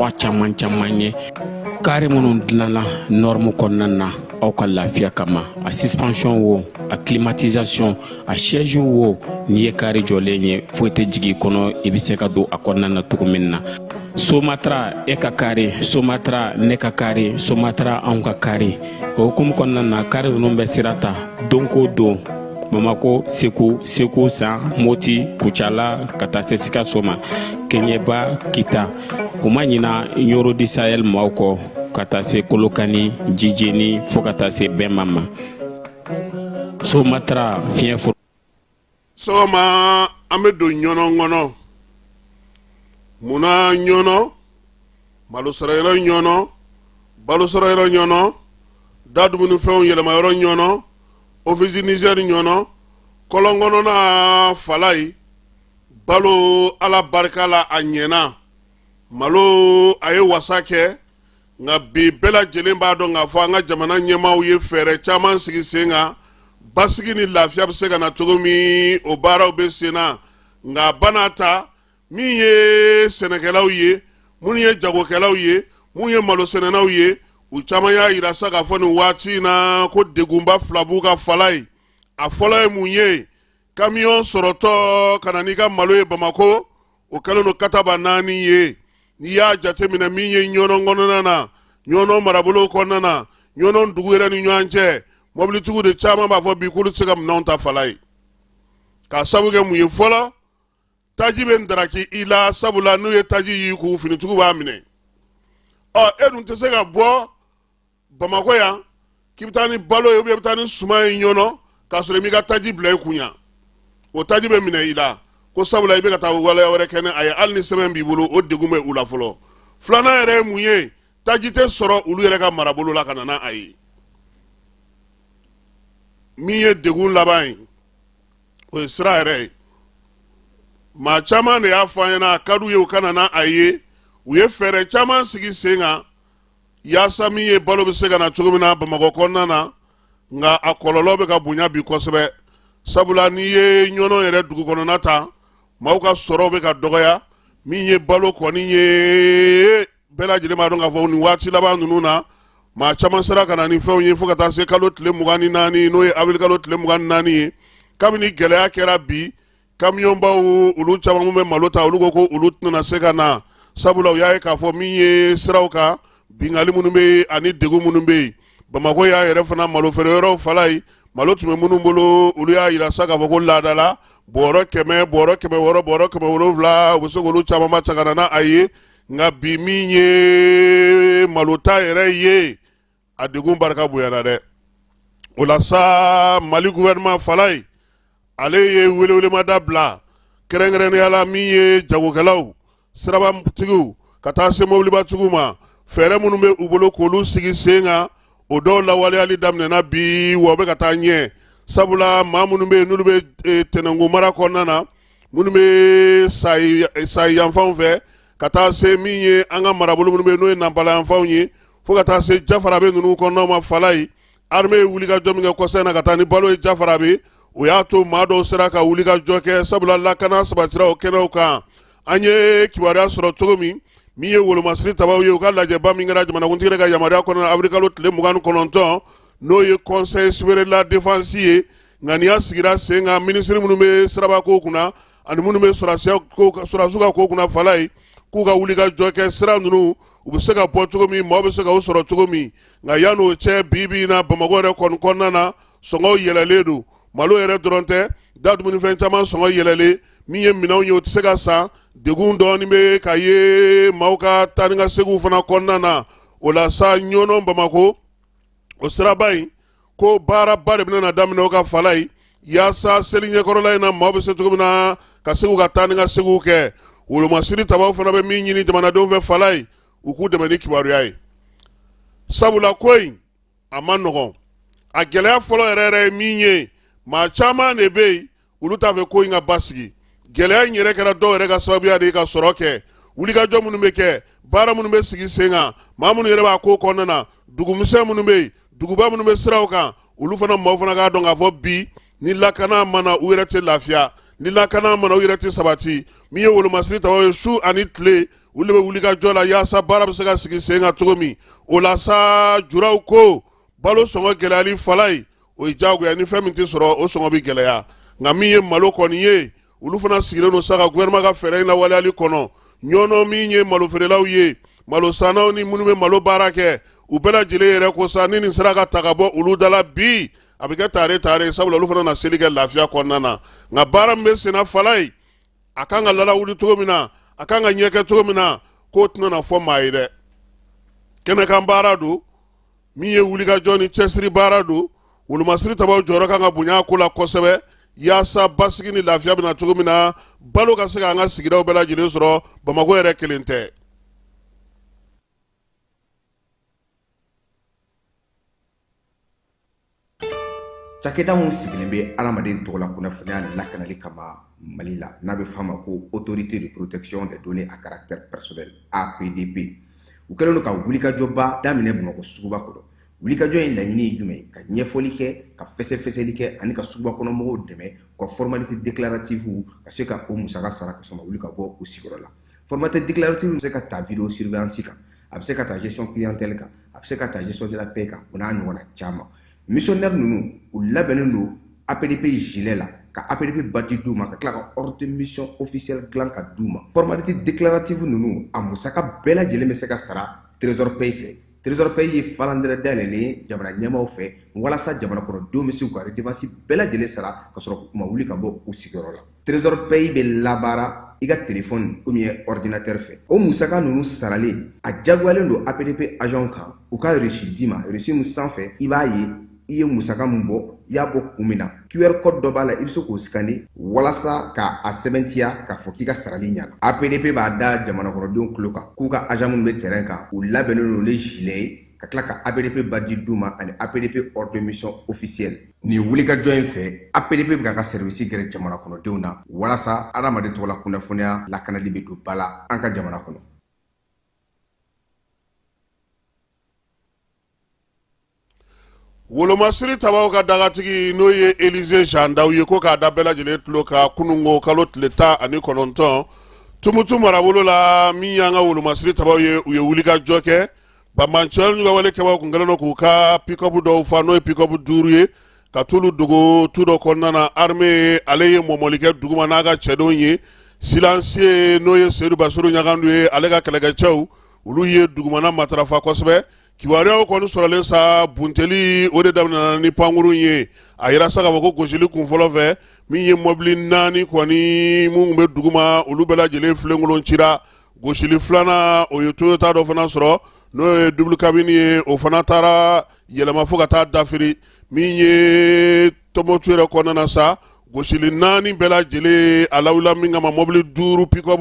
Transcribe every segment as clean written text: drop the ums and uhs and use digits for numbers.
kura caman caman ye, kari minnu dilanna norme kɔnɔna na aw ka lafiya kama. A suspension wo, a climatisation, a siège wo, n'i ye kari jɔlen ye, foyi tɛ jigin i kɔnɔ, i bɛ se ka don a kɔnɔna na cogo min na. Somatra e ka kari, Somatra ne ka kari, Somatra anw ka kari. O hukumu kɔnɔna na, kari ninnu bɛ sira ta don ko don, Bamako, Segu, Segu San, Moti, Kucala, ka taa se Sikaso ma, Keɲeba, Kita. U ma ɲina Ɲoro du Sahel maaw kɔ, ka taa se Kolokani, Jijeni, fo ka taa se Bɛnma ma. Somatra fiɲɛ foro. Sɔgɔma, an bɛ don Ɲɔnɔ kɔnɔ. Munna Ɲɔnɔ? Malo sɔrɔyɔrɔ Ɲɔnɔ, balo sɔrɔyɔrɔ Ɲɔnɔ, da dumunifɛnw yɛlɛmayɔrɔ Ɲɔnɔ, Office Niger Ɲɔnɔ, kɔlɔn kɔnɔna Falayi. Balo, Ala barika la, a ɲɛna. Malo, a ye wasa kɛ. Nka bi, bɛɛ lajɛlen b'a dɔn k'a fɔ an ka jamana ɲɛmaaw ye fɛɛrɛ caman sigi sen kan, basigi ni lafiya bɛ se ka na cogo min, o baaraw bɛ sen na. Nka bana ta min ye sɛnɛkɛlaw ye, minnu ye jagokɛlaw ye, minnu ye malosɛnɛnaw ye, u caman y'a yira sa k'a fɔ nin waati in na ko degunba fila b'u kan Falayi. A fɔlɔ ye mun ye? Kamiyɔn sɔrɔtɔ ka na n'i ka malo ye Bamakɔ, o kɛlen don kataba naani ye. N'i y'a jateminɛ, min ye Ɲɔnɔ kɔnɔna na, Ɲɔnɔ marabolo kɔnɔna na, Ɲɔnɔ dugu yɛrɛ ni ɲɔgɔn cɛ, mɔbilitigiw de caman b'a fɔ bi k'olu tɛ se ka minɛnw ta Falayi, k'a sabu kɛ mun ye? Fɔlɔ, taji bɛ ndaraki i la, sabula n'u ye taji y'i kun, finitigiw b'a minɛ. Ɔ, e dun tɛ se ka bɔ Bamakɔ yan k'i bɛ taa ni balo ye, ou bien i bɛ taa ni suman ye Ɲɔnɔ, k'a sɔrɔ i m'i ka taji bila i kun yan. O taji bɛ minɛ i la ko sabula i bɛ ka taa waleya wɛrɛ kɛ ni a ye, hali ni sɛbɛn b'i bolo. O degun bɛ u la fɔlɔ. Filanan yɛrɛ ye mun ye? Taji tɛ sɔrɔ olu yɛrɛ ka marabolo la ka na n'a ye. Min ye degun laban ye, o ye sira yɛrɛ ye. Maa caman de y'a fɔ an ɲɛna, a ka d'u ye u ka na n'a ye. U ye fɛɛrɛ caman sigi sen kan yaasa min ye balo bɛ se ka na cogo min na Bamakɔ kɔnɔna na. Nka a kɔlɔlɔ bɛ ka bonya bi kosɛbɛ, sabula n'i ye Ɲɔnɔ yɛrɛ dugu kɔnɔna ta, maaw ka sɔrɔw bɛ ka dɔgɔya. Min ye balo kɔni ye, bɛɛ lajɛlen b'a dɔn k'a fɔ nin waati laban ninnu na, maa caman sera ka na ni fɛnw ye fo ka taa se kalo tile 24, n'o ye avril kalo tile 24 ye. Kabini gɛlɛya kɛra bi, kamiyɔnbaw olu caman bɛ malo ta, olu ko ko olu tɛna se ka na, sabula u y'a ye k'a fɔ min ye siraw kan binkanni minnu bɛ yen ani degun minnu bɛ yen. Bamakɔ yan yɛrɛ fana, malo feere yɔrɔw Falayi, malo tun bɛ minnu bolo, olu y'a yira sa k'a fɔ ko laada la, bɔrɔ 100, bɔrɔ 600, bɔrɔ 700, u bɛ se k'olu camanba ta ka na n'a ye. Nka bi, min ye malo ta yɛrɛ ye, a degun barika bonyana dɛ. O la sa, Mali gouvernement Falayi, ale ye welewelemada bila, kɛrɛnkɛrɛnnenya la min ye jagokɛlaw, sirabatigiw, ka taa se mobilibatigiw ma. Fɛɛrɛ minnu bɛ u bolo k'olu sigi sen kan, o dɔw lawaleyali daminɛna bi, wa o bɛ ka taa ɲɛ, sabula maa minnu bɛ yen n'olu bɛ Tɛnɛnkun mara kɔnɔna na, minnu bɛ sayi yanfanw fɛ, ka taa se min ye an ka marabolo minnu bɛ yen n'o ye Nanpala yanfanw ye, fo ka taa se Jafarabe ninnu kɔnɔnaw ma Falayi, armée ye wulikajɔ min kɛ kɔsa in na ka taa ni balo ye Jafarabe, o y'a to maa dɔw sera ka wulikajɔ kɛ, sabula lakana sabatira o kɛnɛw kan. An ye kibaruya sɔrɔ cogo min, min ye wolomasiri tabaw ye, u ka lajɛba min kɛra jamanakuntigi yɛrɛ ka yamaruya kɔnɔna, avril kalo tile 29, n'o ye Conseil supérieur de la défense ye, ŋaniya sigira sen kan, minisiri minnu bɛ sirabako kunna ani minnu bɛ sɔrɔdasiw ka ko kunna Falayi, k'u ka wulikajɔ kɛ sira ninnu u bɛ se ka bɔ cogo min, maaw bɛ se ka u sɔrɔ cogo min. Nka yan'o cɛ, bi bi in na, Bamakɔ yɛrɛ kɔni kɔnɔna na, sɔngɔw yɛlɛlen don. Malo yɛrɛ dɔrɔn tɛ, da dumunifɛn caman sɔngɔ yɛlɛlen. Min ye minɛnw ye, o tɛ se ka san. Degun dɔɔnin bɛ ka ye maaw ka taa ni ka seginw fana kɔnɔna na. O la sa, Ɲɔnɔ Bamakɔ o siraba in ko baaraba de bɛna daminɛ o ka Falayi, yaasa seli ɲɛkɔrɔla in na, maaw bɛ se cogo min na ka se k'u ka taa ni ka seginw kɛ. Wolomasiri tabaw fana bɛ min ɲini jamanadenw fɛ Falayi, u k'u dɛmɛ ni kibaruya ye, sabula ko in a man nɔgɔn. A gɛlɛya fɔlɔ yɛrɛ yɛrɛ ye min ye, maa caman de bɛ yen, olu t'a fɛ ko in ka basigi. Gɛlɛya in yɛrɛ kɛra dɔw yɛrɛ ka sababuya de ye ka sɔrɔ kɛ. Wulikajɔ minnu bɛ kɛ, baara minnu bɛ sigi sen kan, maa minnu yɛrɛ b'a ko kɔnɔna na, dugumisɛn minnu bɛ yen, duguba minnu bɛ siraw kan, olu fana maaw fana k'a dɔn k'a fɔ bi, ni lakana ma na, u yɛrɛ tɛ lafiya. Ni lakana ma na, u yɛrɛ tɛ sabati. Min ye wolomasiri tabaw ye, su ani tile, Olu de bɛ wulikajɔ la yaasa baara bɛ se ka sigi sen kan cogo min. O la sa, juraw ko balo sɔngɔ gɛlɛyali fala ye, o ye diyagoya. Ni fɛn min tɛ sɔrɔ, o sɔngɔ bɛ gɛlɛya. Nka min ye malo kɔni ye, olu fana sigilen don sa ka gouvernement ka fɛɛrɛ in lawaleyali kɔnɔ. Ɲɔnɔ min ye malofeerelaw ye, malo sannaw ni minnu bɛ malo baara kɛ, u bɛɛ lajɛlen yɛrɛ ko sa ni nin sera ka ta ka bɔ olu da la bi, a bɛ kɛ tare tare, sabula olu fana na seli kɛ lafiya kɔnɔna na. Nka baara min bɛ senna fala ye, a kan ka lalawuli cogo min na, a kan ka ɲɛkɛ cogo min na, k'o tɛna na fɔ maa ye dɛ. Kɛnɛkan baara don, min ye wulikajɔ ni cɛsiri baara don. Wolomasiri tabaw jɔyɔrɔ kan ka bonya a ko la kosɛbɛ, yaasa basigi ni lafiya bɛna cogo min na, balo ka se k'an ka sigidaw bɛɛ lajɛlen sɔrɔ. Bamakɔ yɛrɛ kelen tɛ. Cakɛda min sigilen bɛ adamaden tɔgɔla kunnafoniya lakanali kama Mali la, n'a bɛ f'a ma ko Autorité de protection des données à caractère personnel, APDP, u kɛlen don ka wulikajɔba daminɛ Bamakɔ suguba kɔnɔ. Wulikajɔ in laɲini ye jumɛn ye? Ka ɲɛfɔli kɛ, ka fɛsɛfɛsɛli kɛ ani ka suguba kɔnɔ mɔgɔw dɛmɛ u ka formalité déclarative ka se ka o musaka sara ka sɔrɔ ka wuli ka bɔ u sigiyɔrɔ la. Formalité déclarative bɛ se ka ta vidéo surveillance kan, a bɛ se ka ta gestion clientèle kan, a bɛ se ka ta gestion de la paie kan, o n'a ɲɔgɔnna caman. Missionnaire ninnu, u labɛnnen don APDP gilet la, ka APDP badge d'u ma, ka tila ka ordre de mission officielle dilan ka d'u ma. Formalité déclarative ninnu, a musaka bɛɛ lajɛlen bɛ se ka sara Trésor Pay fɛ. Trésor Pay ye falandɛrɛ dayɛlɛlen ye jamana ɲɛmaaw fɛ walasa jamana kɔnɔdenw bɛ se k'u ka redevance bɛɛ lajɛlen sara ka sɔrɔ u ma wuli ka bɔ u sigiyɔrɔ la. Trésor Pay bɛ labaara i ka téléphone ou bien ordinateur fɛ. O musaka ninnu saralen, a jagoyalen don APDP agent kan u ka reçu d'i ma. Reçu min sanfɛ, i b'a ye i ye musaka min bɔ, i y'a bɔ kun min na. QR code dɔ b'a la, i bɛ se k'o scanner walasa k'a sɛbɛntiya k'a fɔ k'i ka sarali ɲɛna. APDP b'a da jamana kɔnɔdenw tulo kan k'u ka agent minnu bɛ terrain kan, u labɛnnen don ni gilet ye, ka tila ka APDP badge d'u ma ani APDP ordre de mission officielle. Nin wulikajɔ in fɛ, APDP bɛ k'a ka service gɛrɛ jamana kɔnɔdenw na walasa adamaden tɔgɔla kunnafoniya lakanali bɛ don ba la an ka jamana kɔnɔ. Wolomasiri tabaw ka dagatigi, n'o ye Elize Jean Daw ye, ko k'a da bɛɛ lajɛlen tulo kan, kununko kalo tile 19, Tumutu marabolo la, min y'an ka wolomasiri tabaw ye, u ye wulikajɔ kɛ. Banbaanciya ka wale kɛbaaw kun kɛlen don k'u ka pick-up dɔw fa, n'o ye pick-up 5 ye, ka t'olu dogo tu dɔ kɔnɔna na. Armée, ale ye mɔmɔli kɛ duguma n'a ka cɛdenw ye. Silencieux, n'o ye Seyidu Basiru Ɲagandu ye, ale ka kɛlɛkɛcɛw, olu ye dugumana matarafa kosɛbɛ. Kibaruyaw kɔni sɔrɔlen sa, bunteli o de daminɛna ni pankurun ye. A yira sa k'a fɔ ko gosili kun fɔlɔ fɛ, min ye mɔbili 4 kɔni minnu bɛ duguma, olu bɛɛ lajɛlen filenkolon cira. Gosili filanan, o ye Toyota dɔ fana sɔrɔ, n'o ye double cabine ye, o fana taara yɛlɛma fo ka taa dafiri. Min ye Tɔnbukutu yɛrɛ kɔnɔna na sa, gosili 4 bɛɛ lajɛlen a lawulila min kama, mɔbili 5 pick-up,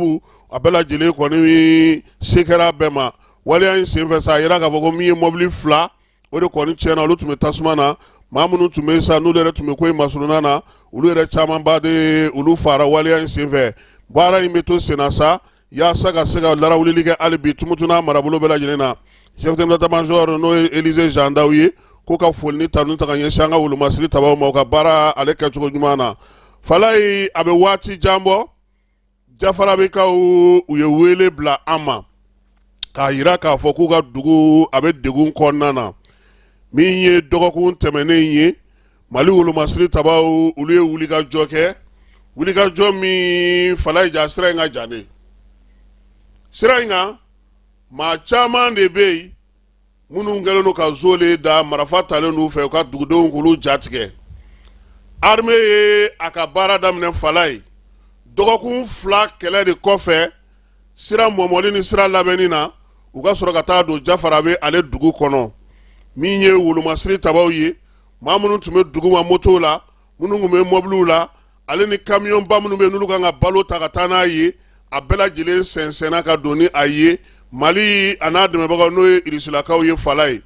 a bɛɛ lajɛlen kɔni se kɛra a bɛɛ ma. Waleya in senfɛ sa, a yira k'a fɔ ko min ye mɔbili 2, o de kɔni tiɲɛna, olu tun bɛ tasuma na. Maa minnu tun bɛ sa, n'olu yɛrɛ tun bɛ ko in masurunna na, olu yɛrɛ camanba de, olu fara waleya in senfɛ. Baara in bɛ to senna sa yaasa ka se ka larawulili kɛ hali bi Tumutu n'a marabolo bɛɛ lajɛlen na. Chef d'état-major, n'o ye Elize Jean Daw ye, ko ka foli ni tanu ta ka ɲɛsin an ka wolomasiri tabaw ma u ka baara ale kɛcogo ɲuman na. Falayi, a bɛ waati jan bɔ, Jafarabekaw, u ye wele bila an ma k'a yira k'a fɔ k'u ka dugu a bɛ degun kɔnɔna na. Min ye dɔgɔkun tɛmɛnen ye, Mali wolomasiri tabaw, olu ye wulikajɔ kɛ, wulikajɔ min Falayi ja sira in ka jan de. Sira in kan, maa caman de bɛ yen minnu kɛlen don ka zole da, marifa talen d'u fɛ, u ka dugudenw k'olu jatigɛ. Armée ye a ka baara daminɛ Falayi dɔgɔkun 2 kɛlɛ de kɔfɛ, sira mɔmɔli ni sira labɛnni na, u ka sɔrɔ ka taa don Jafarabe ale dugu kɔnɔ. Min ye wolomasiri tabaw ye, maa minnu tun bɛ duguma motow la, minnu tun bɛ mɔbiliw la, ale ni kamiyɔnba minnu bɛ yen n'olu kan ka balo ta ka taa n'a ye, a bɛɛ lajɛlen sɛnsɛnna ka don ni a ye. Mali a n'a dɛmɛbagaw, n'o ye irisilakaw ye, Falayi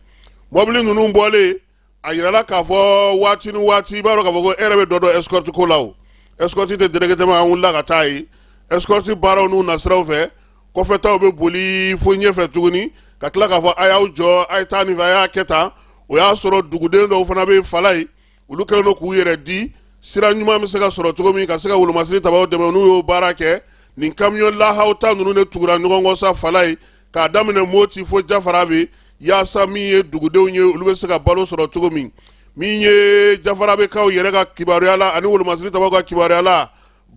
mɔbili ninnu bɔlen, a yirala k'a fɔ waati ni waati, i b'a dɔn k'a fɔ ko e yɛrɛ bɛ dɔ dɔn escorte ko la. O escorte tɛ directement an wulila ka taa ye. Escorte baaraw n'u nasiraw fɛ, kɔfɛtaw bɛ boli fo ɲɛfɛ tuguni ka tila k'a fɔ a y'aw jɔ, a ye taa nin fɛ, a y'a kɛ tan. O y'a sɔrɔ duguden dɔw fana bɛ Falayi, olu kɛlen don k'u yɛrɛ di sira ɲuman bɛ se ka sɔrɔ cogo min ka se ka wolomasiri tabaw dɛmɛ. N'u y'o baara kɛ, Nin kamiyɔn lahaw ta ninnu de tugura ɲɔgɔn kɔ sa Falaye, k'a daminɛ Moti fo Jafarabe, yaasa min ye dugudenw ye, olu bɛ se ka balo sɔrɔ cogo min. Min ye Jafarabekaw yɛrɛ ka kibaruya la ani wolomasiri tabaw ka kibaruya la,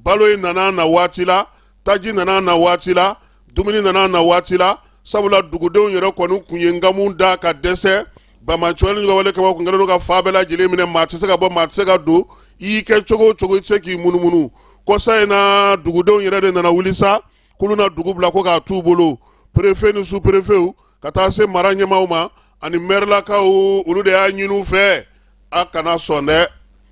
balo in nana na waati la, taji nana na waati la, dumuni nana na waati la, sabula dugudenw yɛrɛ kɔni kun ye nkamu da ka dɛsɛ. Banbaanciwale ni wale kɛbaaw kun kɛlen don ka fan bɛɛ lajɛlen minɛ, maa tɛ se ka bɔ, maa tɛ se ka don, i y'i kɛ cogo o cogo, i tɛ se k'i munumunu. Kɔsa in na, dugudenw yɛrɛ de nana wuli sa k'olu na dugu bila ko k'a t'u bolo. Perefe ni superefew ka taa se mara ɲɛmaaw ma ani mɛrilakaw, olu de y'a ɲini u fɛ, a kana sɔn dɛ,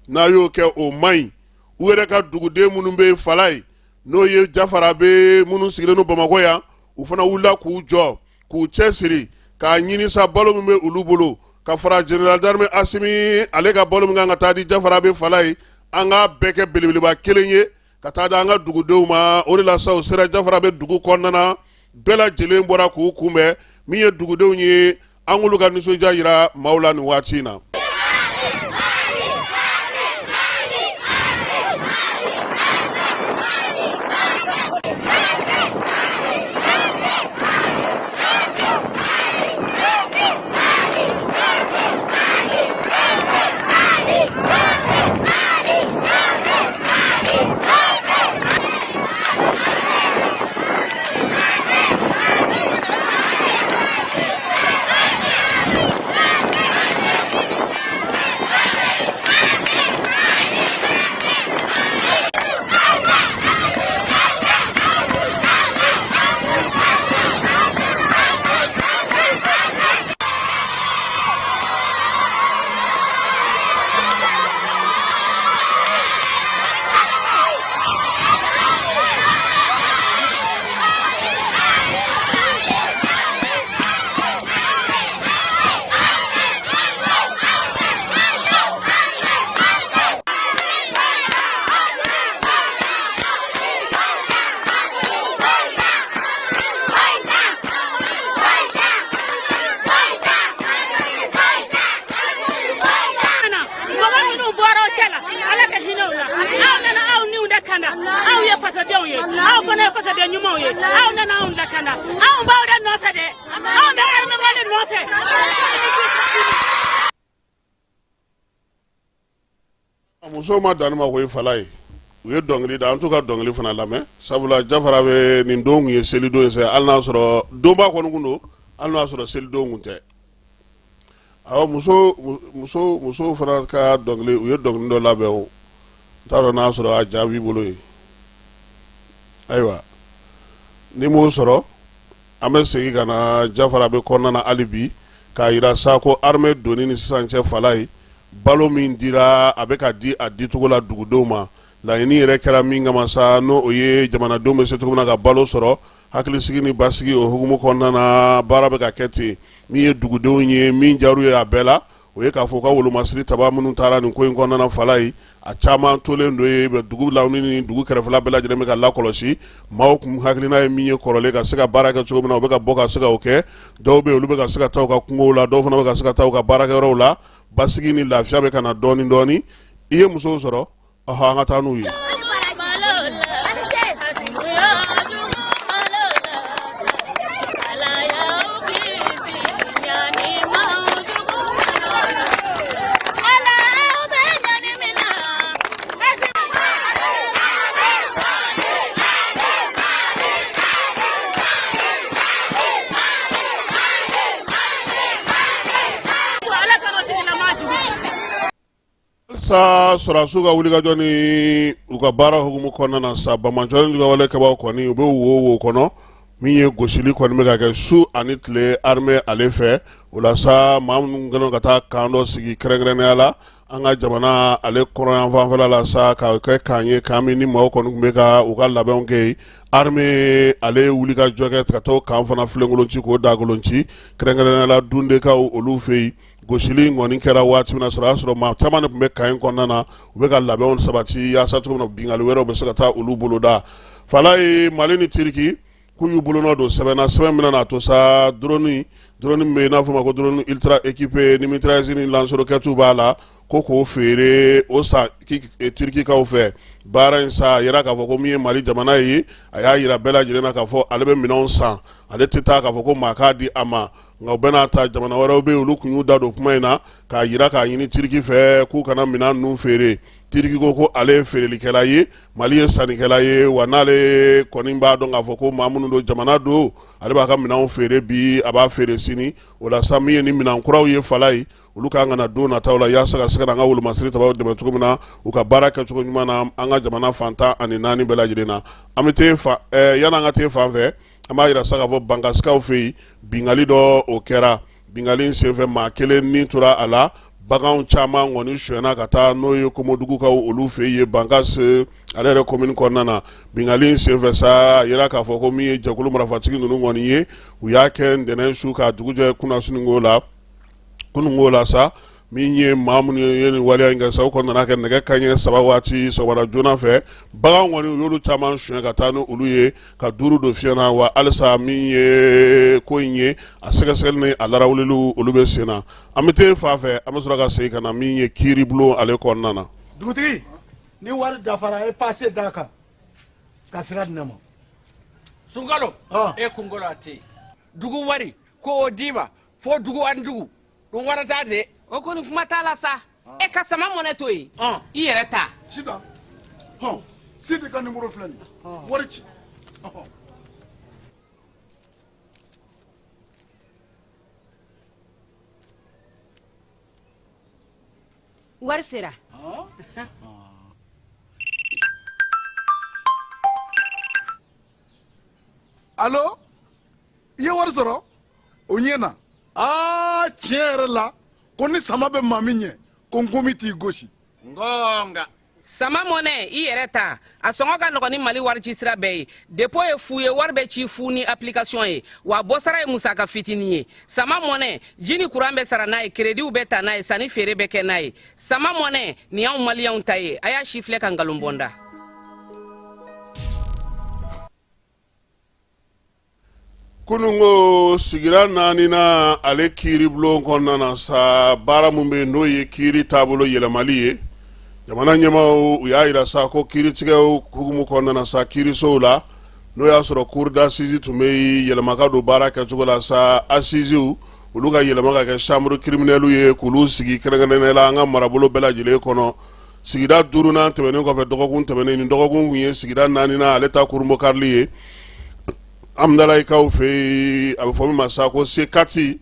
n'a y'o kɛ o man ɲi. U yɛrɛ ka duguden minnu bɛ yen Falaye, n'o ye Jafarabe minnu sigilen don Bamakɔ yan, u fana wulila k'u jɔ k'u cɛsiri k'a ɲini sa balo min bɛ olu bolo ka fara général d'armée Asimi ale ka balo min kan ka taa di Jafarabe Falaye, an k'a bɛɛ kɛ belebeleba kelen ye ka taa di an ka dugudenw ma. O de la sa u sera Jafarabe dugu kɔnɔna na, bɛɛ lajɛlen bɔra k'u kunbɛn. Min ye dugudenw ye, an k'olu ka nisɔndiya yira maaw la nin waati in na. Mɔgɔ minnu bɔra aw cɛ la, Ala ka hinɛ u la. Aw nana aw niw de kanda, aw ye fasodenw ye, aw fana ye fasoden ɲumanw ye, aw nana anw lakanda. Anw b'aw de nɔfɛ dɛ, anw bɛ armée de nɔfɛ. Musow ma dan nin ma koyi Falaye, u ye dɔnkili da, an t'u ka dɔnkili fana lamɛn, sabula Jafarabe nin don tun ye selidon ye sa, hali n'a sɔrɔ donba kɔni kun don, hali n'a sɔrɔ selidon kun tɛ. Awɔ, muso muso musow fana ka dɔnkili, u ye dɔnkili dɔ labɛn o, n t'a dɔn n'a sɔrɔ a ja b'i bolo yen. Ayiwa, ni m'o sɔrɔ, an bɛ segin ka na Jafarabe kɔnɔna na hali bi k'a yira sa ko armée donni ni sisan cɛ Falaye, balo min dira, a bɛ ka di a dicogo la dugudenw ma. Laɲini yɛrɛ kɛra min kama sa, n'o o ye jamanadenw bɛ se cogo min na ka balo sɔrɔ hakilisigi ni basigi, o hukumu kɔnɔna na, baara bɛ ka kɛ ten. Min ye dugudenw ye, min diyar'u ye a bɛɛ la, o ye k'a fɔ u ka wolomasiri taba minnu taara nin ko in kɔnɔna na Falaye, a caman tolen don yen. Dugu lamini ni dugu kɛrɛfɛla bɛɛ lajɛlen bɛ ka lakɔlɔsi. Maaw kun hakilina ye min ye kɔrɔlen, ka se ka baara kɛ cogo min na, u bɛ ka bɔ ka se ka o kɛ. Dɔw bɛ yen, olu bɛ ka se ka taa u ka kungow la, dɔw fana bɛ ka se ka taa u ka baarakɛyɔrɔw la. Basigi ni lafiya bɛ ka na dɔɔnin dɔɔnin. I ye musow sɔrɔ, ɔhɔ, an ka taa n'u ye. Sa sɔrɔdasiw ka wulikajɔ ni u ka baara hukumu kɔnɔna na sa, banbaanci ni juguyawale kɛbaaw kɔni, u bɛ wo wo kɔnɔ. Min ye gosili kɔni bɛ ka kɛ su ani tile armée ale fɛ. O la sa, maa minnu kɛlen ka taa camp dɔ sigi kɛrɛnkɛrɛnnenya la an ka jamana ale kɔrɔnyanfanfɛla la sa, ka kɛ camp ye, camp min ni maaw kɔni tun bɛ ka u ka labɛnw kɛ yen, armée ale ye wulikajɔ kɛ ka t'o camp fana filenkolon ci k'o dakolon ci, kɛrɛnkɛrɛnnenya la Dundekaw olu fɛ yen. Gosili in kɔni kɛra waati min na sɔrɔ, y'a sɔrɔ maa caman de tun bɛ camp in kɔnɔna na, u bɛ ka labɛnw sabati yaasa cogo min na binkanni wɛrɛw bɛ se ka taa olu boloda. Falaye, Mali ni Tiriki k'u y'u bolonɔ don sɛbɛn na, sɛbɛn min n'a to sa drone, drone min bɛ yen n'a fɔ ma ko drone ultra équipé ni mitrailleuse ni lance-roquette b'a la. ko k'o feere o san Turikikaw fɛ. Baara in sa, a yira k'a fɔ ko min ye Mali jamana ye, a y'a yira bɛɛ lajɛlen na k'a fɔ ale bɛ minɛnw san, ale tɛ taa k'a fɔ ko maa k'a di a ma. Nka o bɛɛ n'a ta, jamana wɛrɛw bɛ yen, olu tun y'u da don kuma in na k'a yira k'a ɲini Turiki fɛ k'u kana minɛn ninnu feere. Turiki ko ko ale ye feerelikɛla ye, Mali ye sannikɛla ye, wa n'ale kɔni b'a dɔn k'a fɔ ko maa minnu don, jamana don, ale b'a ka minɛnw feere bi, a b'a feere sini. O la sa, min ye ni minɛn kuraw ye fala ye, olu ka kan ka na don nataw la yaasa ka se ka an ka wolomasiri tabaw dɛmɛ cogo min na u ka baara kɛcogo ɲuman na an ka jamana fan 14 bɛɛ lajɛlen na. An bɛ te fa yanni an ka te fan fɛ, an b'a yira sa k'a fɔ Bankasikaw fɛ yen, binkanni dɔ o kɛra. Binkanni senfɛ, maa kelen ni tora a la, baganw caman kɔni sonyɛna ka taa n'o ye Komodugukaw olu fɛ yen, Bankas ale yɛrɛ commune kɔnɔna na. Binkanni senfɛ sa, a yira k'a fɔ ko min ye jɛkulu marifatigi ninnu kɔni ye, u y'a kɛ ntɛnɛn su k'a dugujɛ kunasini la, kununko la sa. Min ye maa minnu ye nin waleya in kɛ sa, u kɔni nana kɛ nɛgɛ kanɲɛ 3 waati sɔgɔmada joona fɛ. Bagan kɔni, u y'olu caman suɲɛ ka taa ni olu ye, ka 5 don fiɲɛ na. Wa halisa min ye ko in ye, a sɛgɛsɛgɛli ni a larawuliliw olu bɛ sen na. An bɛ te fan fɛ, an bɛ sɔrɔ ka segin ka na min ye kiiribulon ale kɔnɔna na. Dugutigi, ni wari dafara, e pase d'a kan ka sira di ne ma. Sunkalo, e kunkolo a tɛ dugu wari ko o d'i ma fo dugu ani dugu ɗum warata de. O kɔni kuma t'a la sa, e ka sama mɔnɛ to yen, i yɛrɛ ta. Sitan, hɔn, Sidi ka nimoro filɛ nin ye, wari ci. Wari sera. Alo, i ye wari sɔrɔ? O ɲɛna. Aa, tiɲɛ yɛrɛ la, ko ni sama bɛ maa min ɲɛ, ko nkomi t'i gosi. Ngonga. Sama mɔnɛ, i yɛrɛ ta, a sɔngɔ ka nɔgɔn ni Mali wari ci sira bɛɛ ye. Dépôt ye fu ye, wari bɛ ci fu ni application ye, wa bɔsara ye musaka fitinin ye. Sama mɔnɛ, ji ni kuran bɛ sara n'a ye, créditw bɛ ta n'a ye, sanni feere bɛ kɛ n'a ye. Sama mɔnɛ nin y'anw maliyɛnw ta ye. A y'a si filɛ ka nkalon bɔ n da. Kununko sigida naaninan ale kiiribulon kɔnɔna na sa, baara min bɛ yen n'o ye kiiri taabolo yɛlɛmali ye, jamana ɲɛmaaw u y'a yira sa ko kiiritigɛ hukumu kɔnɔna na sa, kiirisow la, n'o y'a sɔrɔ cour d'assises tun bɛ yɛlɛma ka don baara kɛcogo la sa, assises olu ka yɛlɛma ka kɛ chambre criminelle ye, k'olu sigi kɛrɛnkɛrɛnnenya la an ka marabolo bɛɛ lajɛlen kɔnɔ. Sigida duurunan tɛmɛnen kɔfɛ dɔgɔkun tɛmɛnen, nin dɔgɔkun tun ye sigida naaninan ale ta kurunbonkarili ye Amdalayikaw fɛ yen, a bɛ fɔ min ma sa ko C4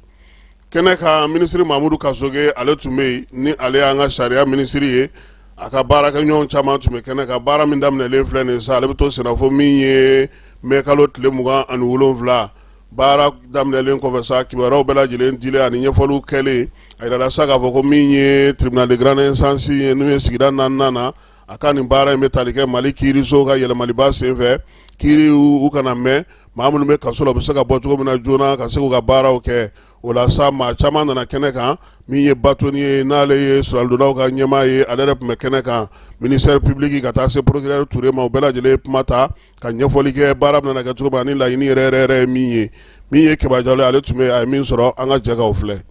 kɛnɛ kan. Minisiri Mamudu Kasoge ale tun bɛ yen, ni ale y'an ka sariya minisiri ye, a ka baarakɛɲɔgɔn caman tun bɛ kɛnɛ kan. Baara min daminɛlen filɛ nin sa, ale bɛ to senna fo min ye mɛ kalo tile 27. Baara daminɛlen kɔfɛ sa, kibaruyaw bɛɛ lajɛlen dilen ani ɲɛfɔliw kɛlen, a yirala sa k'a fɔ ko min ye tribunal de grande instance ye, n'o ye sigida naaninan na, a ka nin baara in bɛ tali kɛ Mali kiiriso ka yɛlɛmaliba senfɛ, kiiri u kana mɛn, maa minnu bɛ kaso la, u bɛ se ka bɔ cogo min na joona ka se k'u ka baaraw kɛ. O la sa, maa caman nana kɛnɛ kan. Min ye bâtonnier ye, n'ale ye sɔrɔdonnaw ka ɲɛmaa ye, ale yɛrɛ tun bɛ kɛnɛ kan, ministère public ka taa se procureur Ture ma, u bɛɛ lajɛlen ye kuma ta ka ɲɛfɔli kɛ baara bɛna kɛ cogo min ani laɲini yɛrɛ yɛrɛ yɛrɛ ye min ye. Min ye Keba Jalo, ale tun bɛ, a ye min sɔrɔ, an ka jɛ k'o filɛ.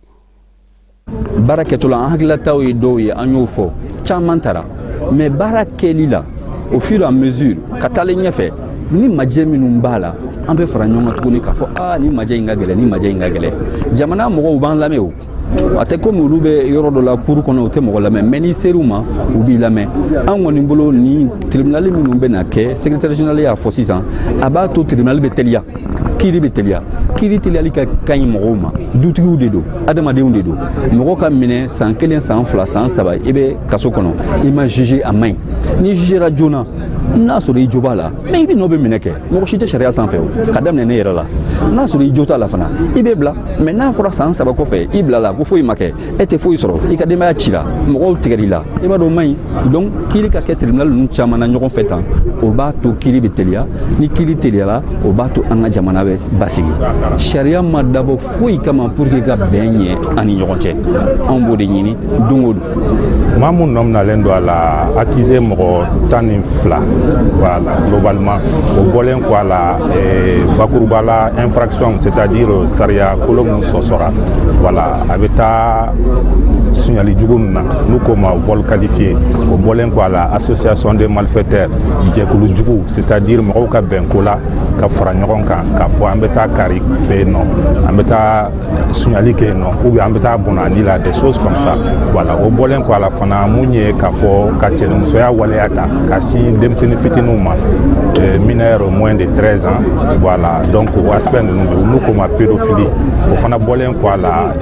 Baara kɛtɔ la, an hakililataw ye dɔw ye, an y'o fɔ, caman tara, mais baara kɛli la, au fur et à mesure ka taalen ɲɛfɛ, ni majɛ minnu b'a la, an bɛ fara ɲɔgɔn kan tuguni k'a fɔ aa, ni majɛ in ka gɛlɛn, ni majɛ in ka gɛlɛn. Jamana mɔgɔw b'an lamɛn. O a tɛ komi olu bɛ yɔrɔ dɔ la kuru kɔnɔ, u tɛ mɔgɔ lamɛn, mais n'i ser'u ma, u b'i lamɛn. An kɔni bolo, ni tribunal minnu bɛna kɛ, secrétaire général y'a fɔ sisan, a b'a to tribunal bɛ teliya, kiiri bɛ teliya. Kiiri teliyali ka ka ɲi mɔgɔw ma. Dutigiw de don, adamadenw de don. Mɔgɔ ka minɛ san 1, san 2, san 3, i bɛ kaso kɔnɔ, i ma juge, a man ɲi. N'i jugera joona, n'a sɔrɔ i jo b'a la, mais i bɛ nɔ bɛ minɛ kɛ. Mɔgɔ si tɛ sariya sanfɛ, o ka daminɛ ne yɛrɛ la. N'a sɔrɔ i jo t'a la fana, i bɛ bila. Mais n'a fɔra san 3 kɔfɛ i bilala ko foyi ma kɛ, e tɛ foyi sɔrɔ, i ka denbaya cira, mɔgɔw tigɛr'i la, i b'a dɔn o man ɲi. Donc kiiri ka kɛ tribunal ninnu caman na ɲɔgɔn fɛ tan, o b'a to kiiri bɛ teliya. Ni kiiri teliyala, o b'a to an ka jamana bɛ basigi. Sariya ma dabɔ foyi kama pour que ka bɛn ɲɛ an ni ɲɔgɔn cɛ. Anw b'o de ɲini don o don. Maa mun nɔ minalen don a la, accusé mɔgɔ 12. Voilà, globalement o bɔlen kɔ a la, bakuruba la, infraction, c'est-à-dire sariya kolo mun sɔsɔra, voilà, a bɛ taa suɲali jugu min na n'u k'o ma vol qualifié. O bɔlen kɔ a la, association de malfaiteurs, jɛkulu jugu, c'est-à-dire mɔgɔw ka bɛn ko la ka fara ɲɔgɔn kan k'a fɔ an bɛ taa kari fɛ yen nɔ, an bɛ taa suɲali kɛ yen nɔ, ou bien an bɛ taa bɔnani la, des choses comme ça. Voilà, o bɔlen kɔ a la fana, mun ye k'a fɔ ka cɛnimusoya waleya ta ka sin denmisɛnnin fitininw ma, mineur moins de 13 ans. Voilà, donc o aspect ninnu bɛ olu k'o ma pédophilie. O fana bɔlen kɔ a la,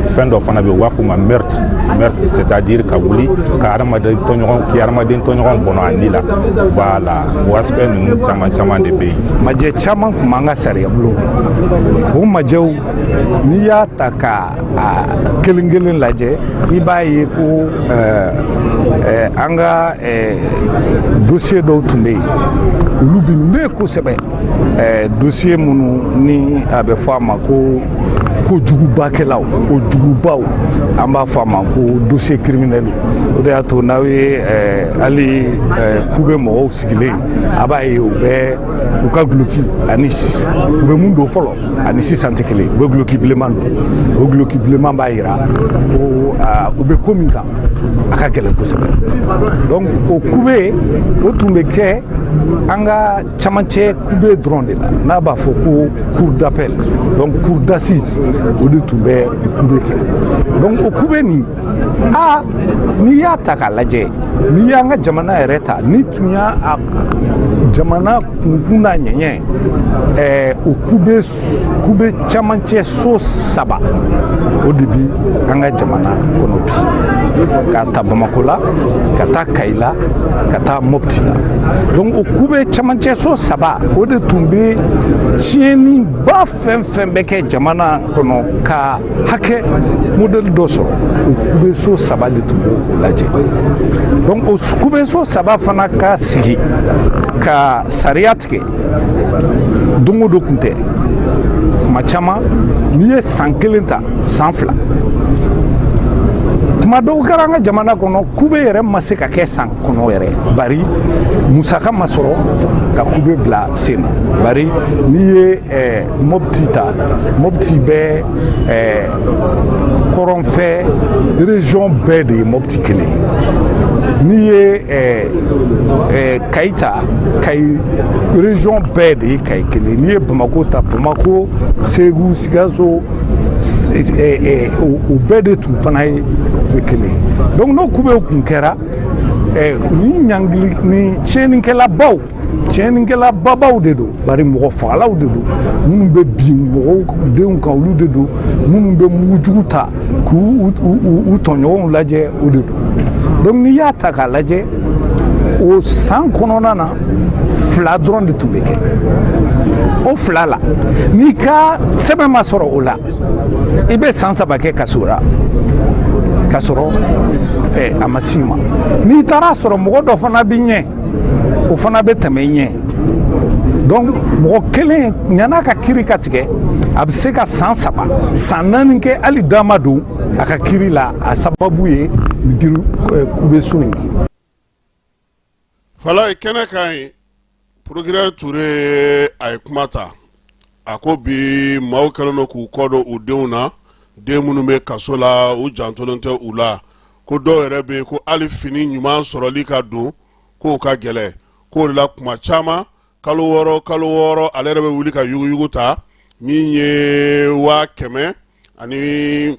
fɛn dɔ fana bɛ yen, u b'a fɔ o ma meurtre. Meurtre, c'est-à-dire ka wuli ka hadamaden tɔɲɔgɔn, k'i hadamaden tɔɲɔgɔn bɔnɔ a ni la. Voilà, o aspect ninnu caman caman de bɛ yen. Majɛ caman tun b'an ka sariya bulon kɔnɔ. O majɛw, n'i y'a ta ka a kelen kelen lajɛ, i b'a ye ko an ka dossier dɔw tun bɛ yen, olu bi mɛn kosɛbɛ, dossier minnu ni a bɛ fɔ a ma ko kojugubakɛlaw, kojugubaw, an b'a fɔ a ma ko dossier criminel. O de y'a to n'aw ye hali kube mɔgɔw sigilen, a b'a ye u bɛ u ka guloki ani u bɛ mun don fɔlɔ ani sisan tɛ kelen. U bɛ guloki bilenman don. O guloki bilenman b'a yira ko u bɛ ko min kan, a ka gɛlɛn kosɛbɛ. Donc o kube o tun bɛ kɛ an ka camancɛ kube dɔrɔn de la, n'a b'a fɔ ko cour d'appel, donc cour d'assises, o de tun bɛ kube kɛ. Donc o kube nin, a n'i y'a ta k'a lajɛ, n'i y'an ka jamana yɛrɛ ta, ni tun y'a a jamana kunkun n'a ɲɛɲɛ, o kube camancɛ so saba, o de bi an ka jamana kɔnɔ bi, k'a ta Bamako la ka taa Kayi la ka taa Mopti la. Donc o kube camancɛ so saba, o de tun bɛ tiɲɛniba fɛn fɛn bɛ kɛ jamana kɔnɔ ka hakɛ modèle dɔ sɔrɔ, o kube so saba de tun b'o lajɛ. Donc o kube so saba fana ka sigi ka sariya tigɛ don o don kun tɛ. Kuma caman, n'i ye san kelen ta, san 2, kuma dɔw kɛra an ka jamana kɔnɔ, kube yɛrɛ ma se ka kɛ san kɔnɔ yɛrɛ, bari musaka ma sɔrɔ ka kube bila sen na. Bari n'i ye Mopti ta, Mopti bɛ kɔrɔnfɛ région bɛɛ de ye Mopti kelen ye. N'i ye Kayi ta, Kayi région bɛɛ de ye Kayi kelen. N'i ye Bamako ta, Bamako, Segu, Sikaso, o bɛɛ de tun fana ye kelen ye. Donc n'o kubew kun kɛra, ni ɲangili ni tiɲɛnikɛlabaw, tiɲɛnikɛla babaw de don, bari mɔgɔ fagalaw de don, minnu bɛ bin mɔgɔw denw kan, olu de don, minnu bɛ mugujugu ta k'u u tɔɲɔgɔnw lajɛ, o de don. Donc n'i y'a ta k'a lajɛ, o san kɔnɔna na, 2 dɔrɔn de tun bɛ kɛ. O 2 la, n'i ka sɛbɛn ma sɔrɔ o la, i bɛ san 3 kɛ kaso la k'a sɔrɔ a ma s'i ma. N'i taara sɔrɔ mɔgɔ dɔ fana bɛ ɲɛ, o fana bɛ tɛmɛ i ɲɛ. Donc mɔgɔ kelen ɲan'a ka kiri ka tigɛ, a bɛ se ka san 3, san 4 kɛ, hali da ma don a ka kiri la, a sababu ye nin kiri kubeso in ye. Falaye kɛnɛ kan yen, procureur Ture a ye kuma ta. A ko bi maaw kɛlen don k'u kɔ don u denw na, den minnu bɛ kaso la, u jantolen tɛ u la, ko dɔw yɛrɛ bɛ yen ko hali fini ɲuman sɔrɔli ka don k'o ka gɛlɛn, k'o de la kuma caman kalo 6 kalo 6 ale yɛrɛ bɛ wuli ka yuguyugu ta min ye 100 000 ani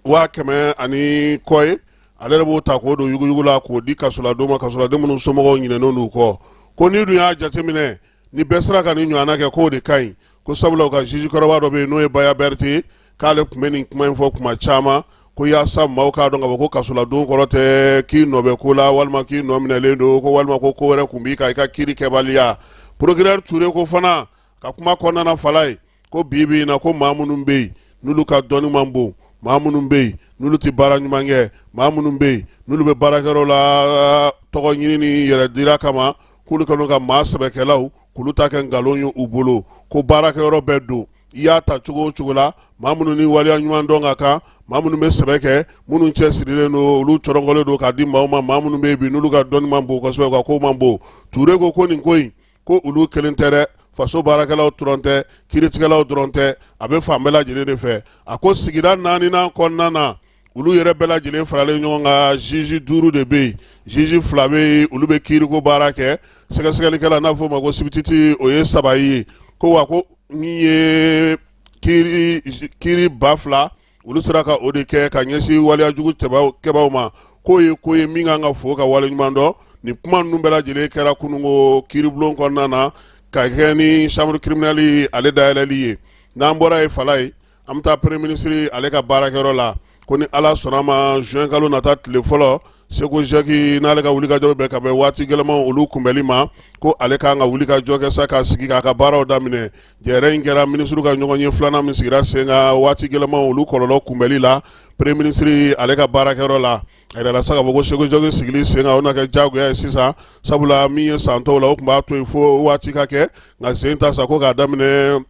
100 000 ani kɔ ye, ale yɛrɛ b'o ta k'o don yuguyugu la k'o di kasoladenw ma, kasoladen minnu somɔgɔw ɲinɛnen d'u kɔ. Ko n'i dun y'a jateminɛ, ni bɛɛ sera ka nin ɲɔgɔnna kɛ, k'o de ka ɲi, ko sabula u ka juge kɔrɔba dɔ bɛ yen n'o ye Baya Berete ye, k'ale tun bɛ nin kuma in fɔ kuma caman, ko yaasa maaw k'a dɔn k'a fɔ ko kasoladon kɔrɔ tɛ k'i nɔ bɛ ko la, walima k'i nɔ minɛlen don, ko walima ko ko wɛrɛ kun b'i kan i ka kiiri kɛbaliya. Procureur Ture ko fana ka kuma kɔnɔna na, Falaye, ko bi bi in na, ko maa minnu bɛ yen n'olu ka dɔnni man bon, maa minnu bɛ yen n'olu tɛ baara ɲuman kɛ, maa minnu bɛ yen n'olu bɛ baarakɛyɔrɔ la tɔgɔ ɲini ni yɛrɛ dira kama, k'olu kɛlen ka maa sɛbɛkɛlaw k'olu ta kɛ nkalon ye u bolo, ko baarakɛyɔrɔ bɛɛ don. I y'a ta cogo o cogo la, maa minnu ni waleya ɲuman dɔn ka kan, maa minnu bɛ sɛbɛ kɛ, minnu cɛsirilen don, olu cɔrɔnkɔlen don k'a di maaw ma, maa minnu bɛ yen bi n'olu ka dɔnni man bon kosɛbɛ, u ka kow man bon. Ture ko ko nin ko in, ko olu kelen tɛ dɛ, faso baarakɛlaw dɔrɔn tɛ, kiiritigɛlaw dɔrɔn tɛ, a bɛ fan bɛɛ lajɛlen de fɛ. A ko sigida naaninan kɔnɔna na, olu yɛrɛ bɛɛ lajɛlen faralen ɲɔgɔn kan, juge 5 de bɛ yen, juge 2 bɛ yen, olu bɛ kiiriko baara kɛ, sɛgɛsɛgɛlikɛla n'a bɛ f'o ma ko substitut, o ye 3 ye. Ko wa ko min ye kiiri 2000, olu sera ka o de kɛ ka ɲɛsin waleyajugu kɛbaaw ma. K'o ye ko ye min kan ka fo ka waleɲuman dɔn. Nin kuma ninnu bɛɛ lajɛlen kɛra kununko kiiribulon kɔnɔna na ka kɛ ni chambre criminelle ale dayɛlɛli ye. N'an bɔra yen, Falaye, an bɛ taa premier ministre ale ka baarakɛyɔrɔ la. Ko ni Ala sɔnna ma, juin kalo nata tile fɔlɔ, SECOGEC n'ale ka wulikajɔ bɛ ka bɛn waati gɛlɛnmanw olu kunbɛnli ma, ko ale kan ka wulikajɔ kɛ sa ka sigi k'a ka baaraw daminɛ. Jɛrɛ in kɛra minisiriw ka ɲɔgɔnye filanan min sigira sen kan waati gɛlɛnmanw olu kɔlɔlɔ kunbɛnli la premier ministre ale ka baarakɛyɔrɔ la. A yirala sa k'a fɔ ko SECOGEC sigili sen kan, o na kɛ diyagoya ye sisan, sabula min ye san tɔw la, o tun b'a to yen fo waati ka kɛ, nka sen ta sa ko k'a daminɛ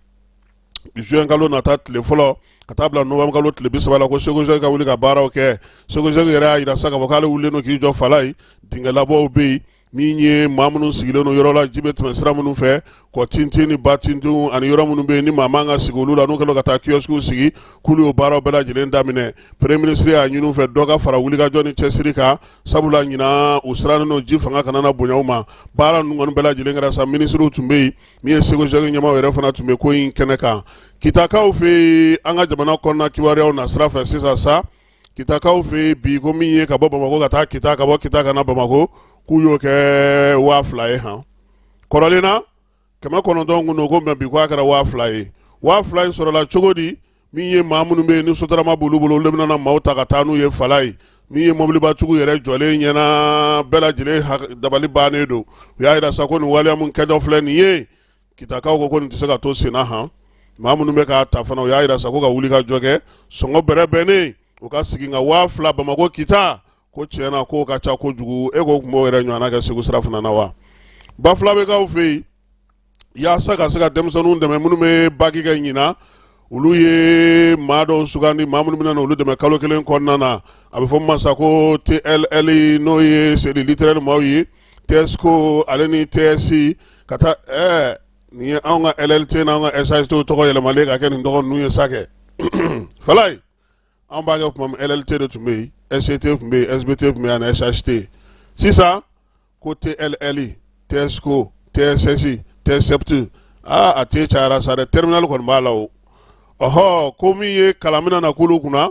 juin kalo nata tile fɔlɔ ka taa bila novembre kalo tile 30 la, ko SECOGEC ka wuli ka baaraw kɛ. SECOGEC yɛrɛ y'a jira sa k'a fɔ k'ale wulilen don k'i jɔ. Falaye, dingɛ labɔw bɛ yen, min ye maa minnu sigilen don yɔrɔ la, ji bɛ tɛmɛ sira minnu fɛ, kɔ tintin ni ba tintin, ani yɔrɔ minnu bɛ yen ni maa man ka sigi olu la, n'u kɛlen ka taa kiosque sigi, k'olu y'o baaraw bɛɛ lajɛlen daminɛ. Premier ministre y'a ɲini u fɛ dɔ ka fara wulikajɔ ni cɛsiri kan, sabula ɲinan u sirannen don ji fanga kana na bonya u ma. Baara ninnu kɔni bɛɛ lajɛlen kɛra sa, minisiriw tun bɛ yen, min ye SECOGEC ɲɛmaaw yɛrɛ fana tun bɛ ko in kɛnɛ kan. Kitakaw fɛ yen, an ka jamana kɔnɔna kibaruyaw na sira fɛ sisan sa, Kitakaw fɛ yen bi, ko min ye ka bɔ Bamakɔ ka taa Kita, ka bɔ Kita ka na Bamakɔ, k'u y'o kɛ 2000 ye. Han, kɔrɔlen na 900 kun don ko, mɛ bi ko a kɛra 2000 ye. 2000 in sɔrɔla cogo di? Min ye maa minnu bɛ yen ni sotarama b'olu bolo, olu de bɛna maaw ta ka taa n'u ye. Falaye, min ye mɔbilibatigiw yɛrɛ jɔlen ɲɛna, bɛɛ lajɛlen dabali bannen don. U y'a jira sa ko nin waleya min kɛtɔ filɛ nin ye, Kitakaw ko ko nin tɛ se ka to senna. Han, maa minnu bɛ k'a ta fana, u y'a jira sa ko ka wuli ka jɔ kɛ, sɔngɔ bɛrɛ bɛnnen u ka sigi. Nka 2000 Bamakɔ Kita, ko tiɲɛ na k'o ka ca kojugu. E ko tun b'o yɛrɛ ɲɔgɔnna kɛ Segu sira fana na wa? Bafulabekaw fɛ yen, yaasa ka se ka denmisɛnninw dɛmɛ minnu bɛ baki kɛ ɲinan, olu ye maa dɔw sugandi, maa minnu bɛna na olu dɛmɛ kalo kelen kɔnɔna na. A bɛ fɔ min ma sa ko TLL, n'o ye c'est littéraire maaw ye, TSCO ale ni TSI ka taa. Nin ye anw ka LLT n'anw ka SHT tɔgɔ yɛlɛmalen ka kɛ nin tɔgɔ ninnu ye sa kɛ. Falaye, anw b'a kɛ tuma min, LLT de tun bɛ yen, SCT tun bɛ yen, SBT tun bɛ yen ani SHT. Sisan ko TLL, TSCO, TSS, TSEPT, aa a T cayara sa dɛ. Terminal kɔni b'a la o. Ɔhɔ, ko min ye kalan bɛna na k'olu kunna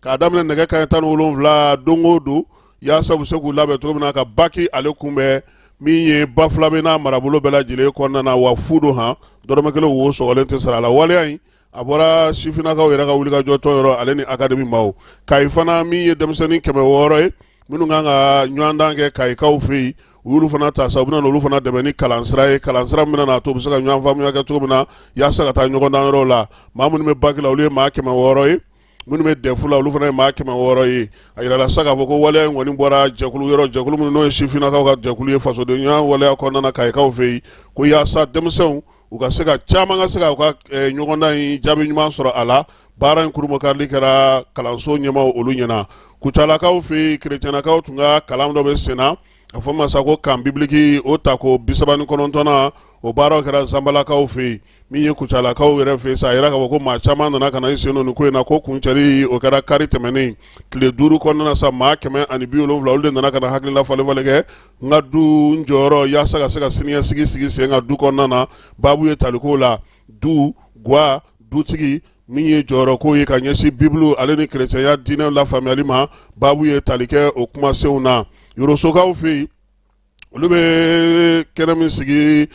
k'a daminɛ nɛgɛ kanɲɛ 17 don o don, yaasa u bɛ se k'u labɛn cogo min na ka baki ale kunbɛn, min ye Bafulabe n'a marabolo bɛɛ lajɛlen kɔnɔna na. Wa fu don, han, dɔrɔmɛ kelen wo sɔgɔlen tɛ sara a la. Waleya in a bɔra sifinnakaw yɛrɛ ka wulikajɔ tɔn yɔrɔ, ale ni akademi maaw. Kayi fana, min ye denmisɛnnin 600 ye minnu kan ka ɲɔgɔndan kɛ Kayikaw fɛ yen, u y'olu fana ta sa, u bɛna olu fana dɛmɛ ni kalansira ye, kalansira min bɛna n'a to u bɛ se ka ɲɔgɔn faamuya kɛ cogo min na yaasa ka taa ɲɔgɔndan yɔrɔw la. Maa minnu bɛ baki la, olu ye maa 600 ye, minnu bɛ dɛfu la, olu fana ye maa 600 ye. A yirala sa k'a fɔ ko waleya in kɔni bɔra jɛkulu yɔrɔ, jɛkulu minnu n'o ye sifinnakaw ka jɛkulu ye fasodenya waleya kɔnɔna na Kayikaw fɛ yen, ko yaasa denmisɛnw u ka se ka caman ka se ka u ka ɲɔgɔndan in jaabi ɲuman sɔrɔ a la. Baara in kurunbonkarili kɛra kalanso ɲɛmaaw olu ɲɛna. Kucalakaw fɛ yen, kerecɛnnakaw tun ka kalan dɔ bɛ senna, a fɔ ma sa ko camp biblique, o tako 39nan, o baaraw kɛra Zanbalakaw fɛ yen. Min ye Kucalakaw yɛrɛ fɛ yen sa, a yira k'a fɔ ko maa caman nana ka na i sen don nin ko in na. Ko kuncɛli o kɛra kari tɛmɛnen tile 5 kɔnɔna na sa, maa 170, olu de nana ka na hakilila falen falen kɛ n ka du n jɔyɔrɔ yaasa ka se ka siniɲɛsigi sigi sen kan du kɔnɔna na. Baabu ye taliko la du gwa dutigi, min ye jɔyɔrɔko ye ka ɲɛsin Bibulu ale ni kerecɛnya diinɛ lafaamuyali ma. Baabu ye tali kɛ o kumasenw na. Yorosokaw fɛ yen, olu bɛ kɛnɛ min sigi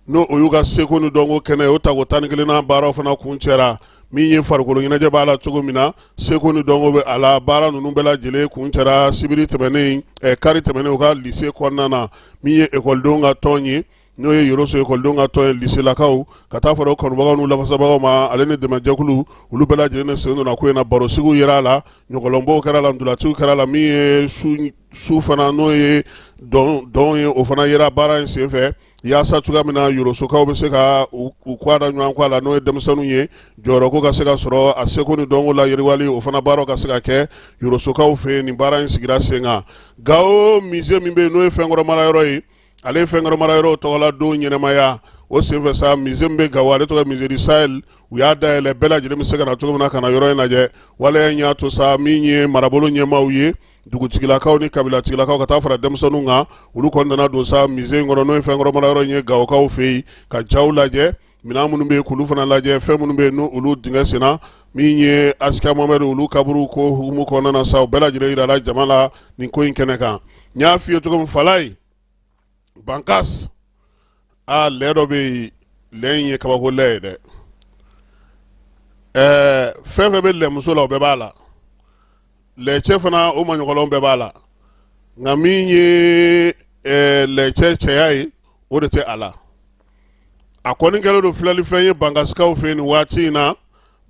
n'o o y'u ka seko ni dɔnko kɛnɛ ye, o tako 11nan baaraw fana kuncɛra. Min ye farikolo ɲɛnajɛ b'a la cogo min na, seko ni dɔnko bɛ a la. Baara ninnu bɛɛ lajɛlen kuncɛra sibiri tɛmɛnen, kari tɛmɛnen, u ka lise kɔnɔna na. Min ye ekɔlidenw ka tɔn ye, n'o ye Yoroso ekɔlidenw ka tɔn ye, liselakaw ka taa fara o kanubagaw n'u lafasabagaw ma, ale ni dɛmɛjɛkulu, olu bɛɛ lajɛlen de sen donna ko in na. Barosigiw yera a la, ɲɔgɔlɔnbɔw kɛra a la, ntolaciw kɛra a la. Min ye su fana, n'o ye dɔn ye, o fana yera baara in senfɛ. Yaasa cogoya min na yorosokaw bɛ se ka u kɔ da ɲɔgɔn kɔ la, n'o ye denmisɛnninw ye, jɔyɔrɔko ka se ka sɔrɔ a seko ni dɔnko la, yiriwali o fana baaraw ka se ka kɛ yorosokaw fɛ. Nin baara in sigira sen kan Gawo musée min bɛ yen, n'o ye fɛnkɔrɔ marayɔrɔ ye. Ale ye fɛnkɔrɔ marayɔrɔ tɔgɔla don ɲɛnamaya o senfɛ sa. Musée min bɛ Gawo, ale tɔgɔ musée du Sahel, u y'a dayɛlɛ bɛɛ lajɛlen bɛ se ka na cogo min na ka na yɔrɔ in lajɛ. Waleya in y'a to sa, min ye marabolo ɲɛmaaw ye, dugutigilakaw ni kabilatigilakaw, ka taa fara denmisɛnninw kan, olu kɔni nana don sa musée in kɔnɔ, n'o ye fɛnkɔrɔ marayɔrɔ in ye Gawokaw fɛ yen, ka jaw lajɛ, minɛn minnu bɛ yen k'olu fana lajɛ, fɛn minnu bɛ yen n'olu dingɛ senna, min ye Askia Mohamed olu kaburu ko hukumu kɔnɔna na sa, o bɛɛ lajɛlen yirala jama la nin ko in kɛnɛ kan. N y'a f'i ye cogo min, Falaye Bankas, aa, lɛ dɔ bɛ yen, lɛ in ye kabako lɛ ye dɛ. Ɛɛ, fɛn fɛn bɛ lɛmuso la, o bɛɛ b'a la. Lɛcɛ fana, o maɲɔgɔnlɔn bɛɛ b'a la, nka min ye lɛcɛ cɛya ye, o de tɛ a la. A kɔni kɛlen don filɛlifɛn ye Bankasikaw fɛ nin waati in na,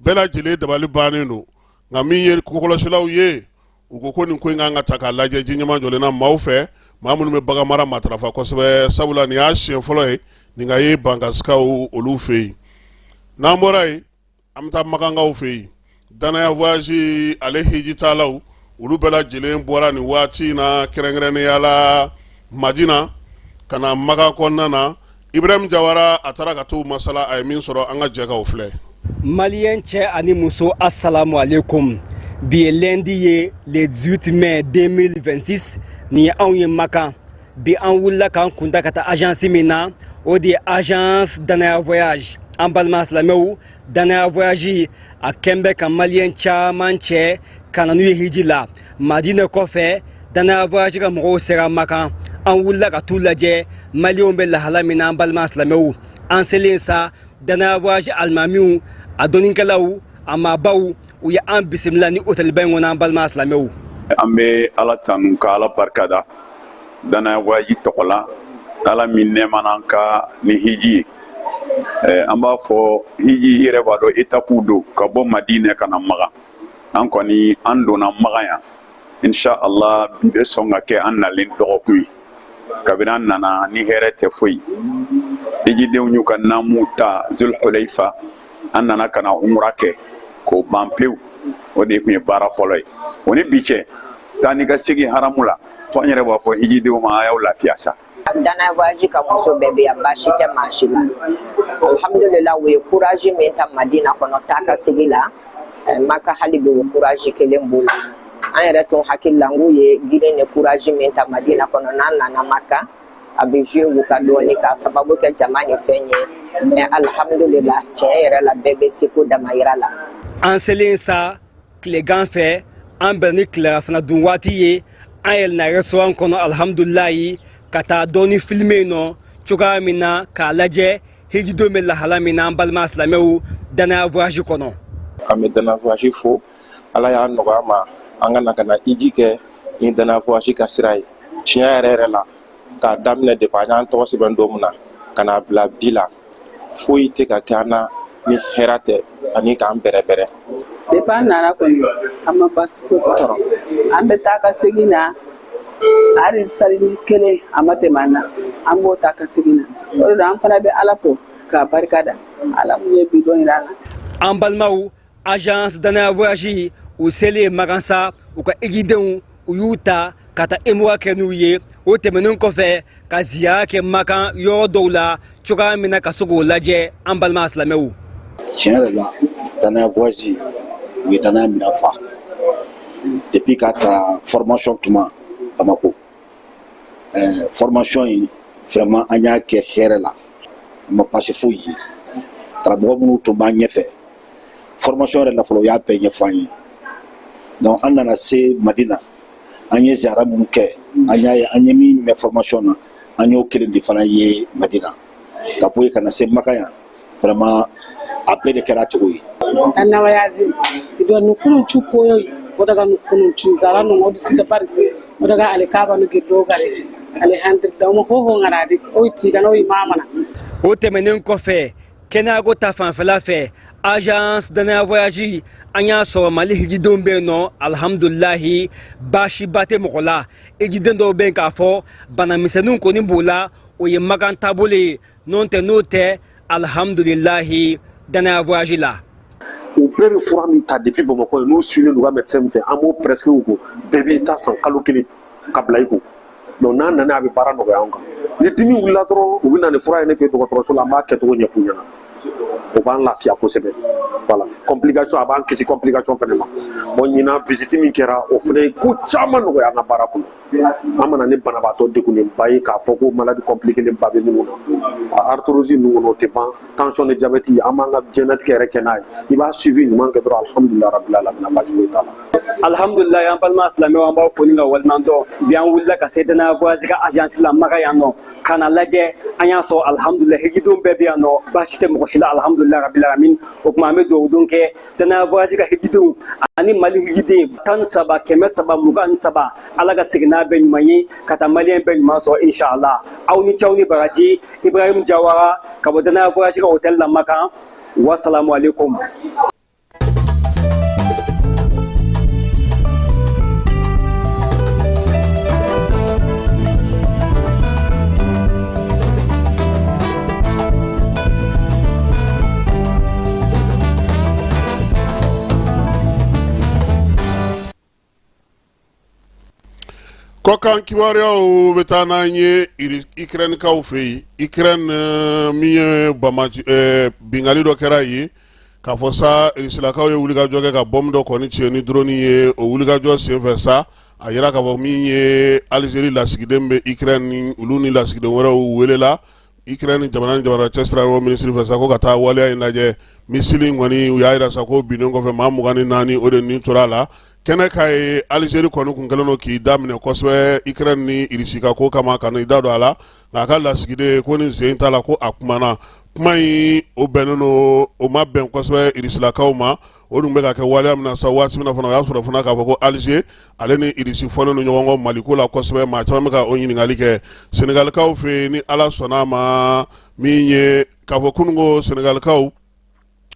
bɛɛ lajɛlen dabali bannen don. Nka min ye kokɔlɔsilaw ye, u ko ko nin ko in kan ka ta k'a lajɛ ji ɲɛma jɔlen na maaw fɛ, maa minnu bɛ bagan mara matarafa kosɛbɛ, sabula nin y'a siɲɛ fɔlɔ ye nin ka ye Bankasikaw olu fɛ yen. N'an bɔra yen, an bɛ taa Makankaw fɛ yen. Danaya Voyage ale hijitalaw, olu bɛɛ lajɛlen bɔra nin waati in na, kɛrɛnkɛrɛnnenya la Madina ka na Makan kɔnɔna na. Ibrahim Jawara, a taara ka t'u masala, a ye min sɔrɔ, an ka jɛ k'o filɛ. Maliyɛn cɛ ani muso, assalamu alaikum. Bi ye lundi ye, le 18 mai 2026. Nin ye anw ye Makan. Bi an wulila k'an kunda ka taa agence min na, o de ye agence Danaya Voyage. An balima silamɛw, Danaya Voyage a kɛn bɛ ka maliyɛn caman cɛ ka na n'u ye hiji la. Madinɛ kɔfɛ, Danaya Voyage ka mɔgɔw sera Makan. An wulila ka t'u lajɛ, maliyɛnw bɛ lahala min na. An balima silamɛw, an selen sa, Danaya Voyage alimamiw, a dɔnnikɛlaw, a maabaw, u ye an bisimila ni hôtelba in kɔnɔ. An balima silamɛw, An bɛ Ala tanu ka Ala barikada Danaya Voyage tɔgɔ la, Ala min nɛɛmana an ka ni hiji ye. An b'a fɔ hiji, i yɛrɛ b'a dɔn, étape don ka bɔ Madinɛ ka na Magan. An kɔni an donna Magan yan, insha Allah bi bɛ sɔn ka kɛ an nalen dɔgɔkun ye. Kabini an nana ni hɛrɛ tɛ foyi, hijidenw y'u ka naamuw ta Zulhuleifa, an nana ka na umura kɛ k'o ban pewu. O de tun ye baara fɔlɔ ye. O ni bi cɛ, taa ni ka segin haramu la, fo an yɛrɛ b'a fɔ hijidenw ma, a y'aw lafiya sa. Danaya Voyage ka muso bɛɛ bɛ yan, baasi tɛ maa si la, alhamdulillah. U ye courage min ta Madina kɔnɔ taa ka segin la, Maka hali bi o courage kelen b'u la. An yɛrɛ tun hakili la n k'u ye girin ni courage min ta Madina kɔnɔ, n'an nana Maka, a bɛ jouer u ka dɔɔni k'a sababu kɛ jama ni fɛn ye, mais alhamdulillah, tiɲɛ yɛrɛ la, bɛɛ bɛ seko damayira la. An selen sa tilegan fɛ, an bɛn ni tilerafana dun waati ye. An yɛlɛnna restaurant kɔnɔ, alhamdulilayi, ka taa dɔɔni filmer yen nɔ cogoya min na k'a lajɛ hijidenw bɛ lahala min na. An balima silamɛw, Danaya Voyage kɔnɔ, An bɛ Danaya Voyage fo. Ala y'a nɔgɔya ma, an ka na ka na hiji kɛ ni Danaya Voyage ka sira ye. Tiɲɛ yɛrɛ yɛrɛ la, k'a daminɛ depuis an y'an tɔgɔ sɛbɛn don min na ka n'a bila bi la, foyi tɛ ka kɛ an na ni hɛrɛ tɛ ani k'an bɛrɛbɛrɛ. Depuis an nana kɔni, an ma baasi fosi sɔrɔ. An bɛ taa ka segin na, hali salini kelen a ma tɛmɛ an na, an b'o ta ka segin na. O de la an fana bɛ Ala fo k'a barika da, Ala mun ye bi don yira an na. An balimaw, agence Danaya Voyage, u selen Makan sa, u ka hijidenw, u y'u ta ka taa umura kɛ n'u ye. O tɛmɛnen kɔfɛ, ka ziyara kɛ Makan yɔrɔ dɔw la cogoya min na ka se k'o lajɛ. An balima silamɛw, Tiɲɛ yɛrɛ la, Danaya Voyage, u ye danaya minɛn fa depuis k'a ta formation tuma Bamako. Formation in vraiment, an y'a kɛ hɛrɛ la, an ma baasi foyi ye. Karamɔgɔ minnu tun b'an ɲɛfɛ formation yɛrɛ la fɔlɔ, u y'a bɛɛ ɲɛfɔ an ye. Donc an nana se Madina, an ye ziyara minnu kɛ, an y'a ye an ye min mɛn formation na, an y'o kelen de fana ye Madina. Ka bɔ yen ka na se Maka yan, vraiment a bɛɛ de kɛra a cogo ye. Danaya Voyage ido nukunun cu koyoy odaga nukunun cu zara no odu sida bari odaga alikaba no gidogare alhamdulillah mo ho ho ngaradi o tigana o mamana. O tɛmɛnen kɔfɛ, kɛnɛyako ta fanfɛla fɛ, agence Danaya Voyage, an y'a sɔrɔ Mali hijidenw bɛ yen nɔ, alhamdulilahi, baasiba tɛ mɔgɔ la. Hijiden dɔw bɛ yen k'a fɔ banamisɛnninw kɔni b'o la. o ye Makan taabolo ye. N'o tɛ, n'o tɛ, alhamdulilahi Danaya Voyage la. U bɛɛ bɛ fura min ta depuis Bamakɔ yen, n'u suivi n'u ka médecin min fɛ, an b'o prescrire u kun. Bɛɛ b'i ta san kalo kelen ka bila i kun. Donc n'a nana, a bɛ baara nɔgɔya an kan. Ni dimi wulila dɔrɔn, u bɛ na ni fura ye ne fɛ dɔgɔtɔrɔso la, an b'a kɛcogo ɲɛf'u ɲɛna. O b'an lafiya kosɛbɛ. Voilà, complication, a b'an kisi complication fana ma. Bon, ɲinan visite min kɛra, o fana ye ko caman nɔgɔya an ka baara kɔnɔ. An mana ni banabaatɔ degunnenba ye k'a fɔ ko maladie compliquée ba bɛ minnu na, arthrose ninnu kɔnɔ, o tɛ ban, tension ni diabète, an b'an ka diɲɛnatigɛ yɛrɛ kɛ n'a ye. I b'a suivi ɲuman kɛ dɔrɔn, alhamdulilah rabbil alamin, baasi foyi t'a la. Alhamdulilayi, an balima silamɛw, an b'aw fo ni ka waleɲuman dɔn. Bi an wulila ka se Danaya Voyage ka agence la Maka yan nɔ ka na lajɛ. An y'a sɔrɔ alhamdulilayi, hijidenw bɛɛ bɛ yan nɔ, baasi tɛ mɔgɔ si la, alhamdulilayi rabbil alamin. O tuma an bɛ dugawu don kɛ Danaya Voyage ka hijidenw ani Mali hijiden 13,323, Ala ka segin n'a bɛɛ ɲuman ye ka taa maliyɛn bɛɛ ɲuman sɔrɔ inshallah. Aw ni cɛw ni baraji. Ibrahim Jawara ka bɔ Danaya Voyage ka hôtel la Makan. Wasalamu alaikum. Kɔkan kibaruyaw bɛ taa n'an ye Ukrainekaw fɛ yen. Ukraine min ye bamaci binkanni dɔ kɛra yen, k'a fɔ sa Rusilakaw ye wulikajɔ kɛ ka bɔmu dɔ kɔni ci ni drone ye. O wulikajɔ senfɛ sa, a yira k'a fɔ min ye Algérie lasigiden bɛ Ukraine, olu ni lasigiden wɛrɛw welela Ukraine jamana ni jamana cɛsira minisiri fɛ sa ko ka taa waleya in lajɛ. Missile in kɔni, u y'a jira sa ko binnen kɔfɛ, maa 24, o de ni tora a la. Kɛnɛ ka ye, Algérie kɔni kun kɛlen don k'i da minɛ kosɛbɛ Ukraine ni Russie ka ko kama, ka i da don a la. Nka a ka lasigiden ko ni sen t'a la, ko a kumana kuma in, o bɛnnen don, o ma bɛn kosɛbɛ Rusilakaw ma. O dun bɛ ka kɛ waleya min na sa, waati min na fana, o y'a sɔrɔ fana k'a fɔ ko Alger ale ni Russie fɔlen don ɲɔgɔn kɔ Maliko la kosɛbɛ. Maa caman bɛ ka o ɲininkali kɛ. Senegalikaw fɛ yen, ni Ala sɔnna a ma, min ye k'a fɔ kunun ko Senegalikaw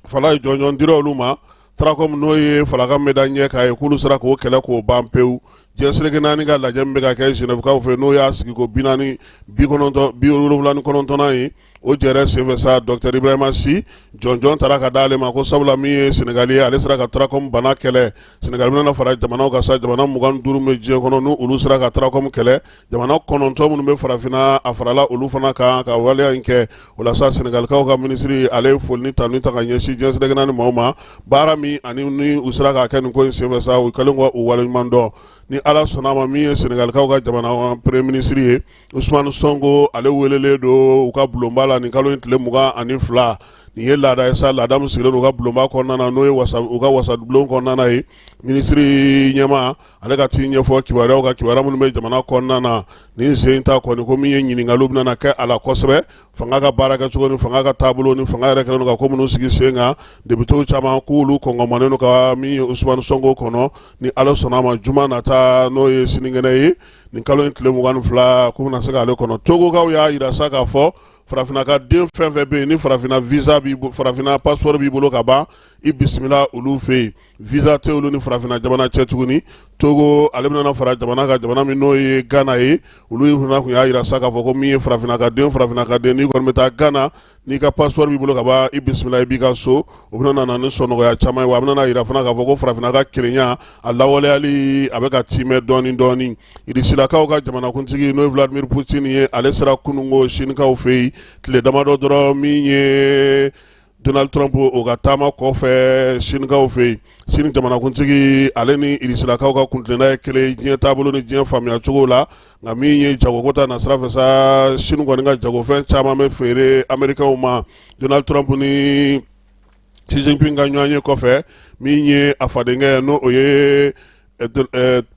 fala ye jɔnjɔn dira olu ma, trachome, n'o ye falaka min bɛ da ɲɛ kan ye, k'olu sera k'o kɛlɛ k'o ban pewu. Diɲɛ seleke naani ka lajɛ min bɛ ka kɛ Genèvekaw fɛ, n'o y'a sigi ko 40 90 79nan ye, o jɛrɛ senfɛ sa, docteur Ibrahima Sy jɔnjɔn taara ka d'ale ma, ko sabula min ye Senegali ye, ale sera ka trachome bana kɛlɛ. Senegali bɛna fara jamanaw kan sa, jamana 25 bɛ diɲɛ kɔnɔ n'olu sera ka trachome kɛlɛ. Jamana 9 minnu bɛ farafinna, a farala olu fana kan ka waleya in kɛ. O la sa, Senegalikaw ka minisiri, ale ye foli ni tanu ta ka ɲɛsin diɲɛ seleke naani maaw ma, baara min ani ni u sera k'a kɛ nin ko in senfɛ sa, u kɛlen ka u waleɲuman dɔn. Ni Ala sɔnna a ma, min ye Senegalikaw ka jamana premier ministre ye, Ousmane Sonko, ale welelen don u ka bulonba la nin kalo in tile 22. Nin ye laada ye sa, laada min sigilen don u ka bulonba kɔnɔna na, n'o ye u ka wasabulon kɔnɔna ye. Minisiri ɲɛmaa, ale ka t'i ɲɛfɔ kibaruyaw kan, kibaruya minnu bɛ jamana kɔnɔna na. Nin sen ta kɔni, ko min ye ɲininkaliw bɛna kɛ a la kosɛbɛ, fanga ka baara kɛcogo ni fanga ka taabolo ni fanga yɛrɛ kɛlen don ka ko minnu sigi sen kan. Députés caman k'olu kɔngɔmanen don ka min ye Ousmane Sonko kɔnɔ. Ni Ala sɔnna a ma, juma nata, n'o ye sinikɛnɛ ye, nin kalo in tile 22, k'u bɛna se k'ale kɔnɔ. Togokaw y'a jira sa k'a fɔ farafinna ka den fɛn fɛn bɛ yen, ni farafinna visa b'i farafinna passeport b'i bolo ka ban, i bisimila olu fɛ yen. Visa tɛ olu ni farafinna jamana cɛ tuguni. Togo, ale bɛna fara jamana kan, jamana min n'o ye Ghana ye. Olu fana tun y'a jira sa k'a fɔ ko min ye farafinna ka den, farafinna ka den, n'i kɔni bɛ taa Ghana, n'i ka passeport b'i bolo ka ban, i bisimila, i b'i ka so. O bɛna na ni sɔnɔgɔya caman ye. Wa a bɛna jira fana k'a fɔ ko farafinna ka kelenya, a lawaleyali, a bɛ ka timɛ dɔɔni dɔɔni. Irisilakaw ka jamanakuntigi, n'o ye Vladimir Poutine ye, ale sera kununko Sinikaw fɛ yen, tile damadɔ dɔrɔn min ye Donald Trump o ka taama kɔfɛ Sinikaw fɛ yen. Sini jamanakuntigi, ale ni Irisilakaw ka kuntilenna ye kelen diɲɛ taabolo ni diɲɛ faamuya cogo la. Nka min ye jagoko ta nasira fɛ sa, Sini kɔni ka jagofɛn caman bɛ feere Amerikɛnw ma. Donald Trump ni Xi Jinping ka ɲɔgɔn ye kɔfɛ, min ye a fadenkɛ, n'o o ye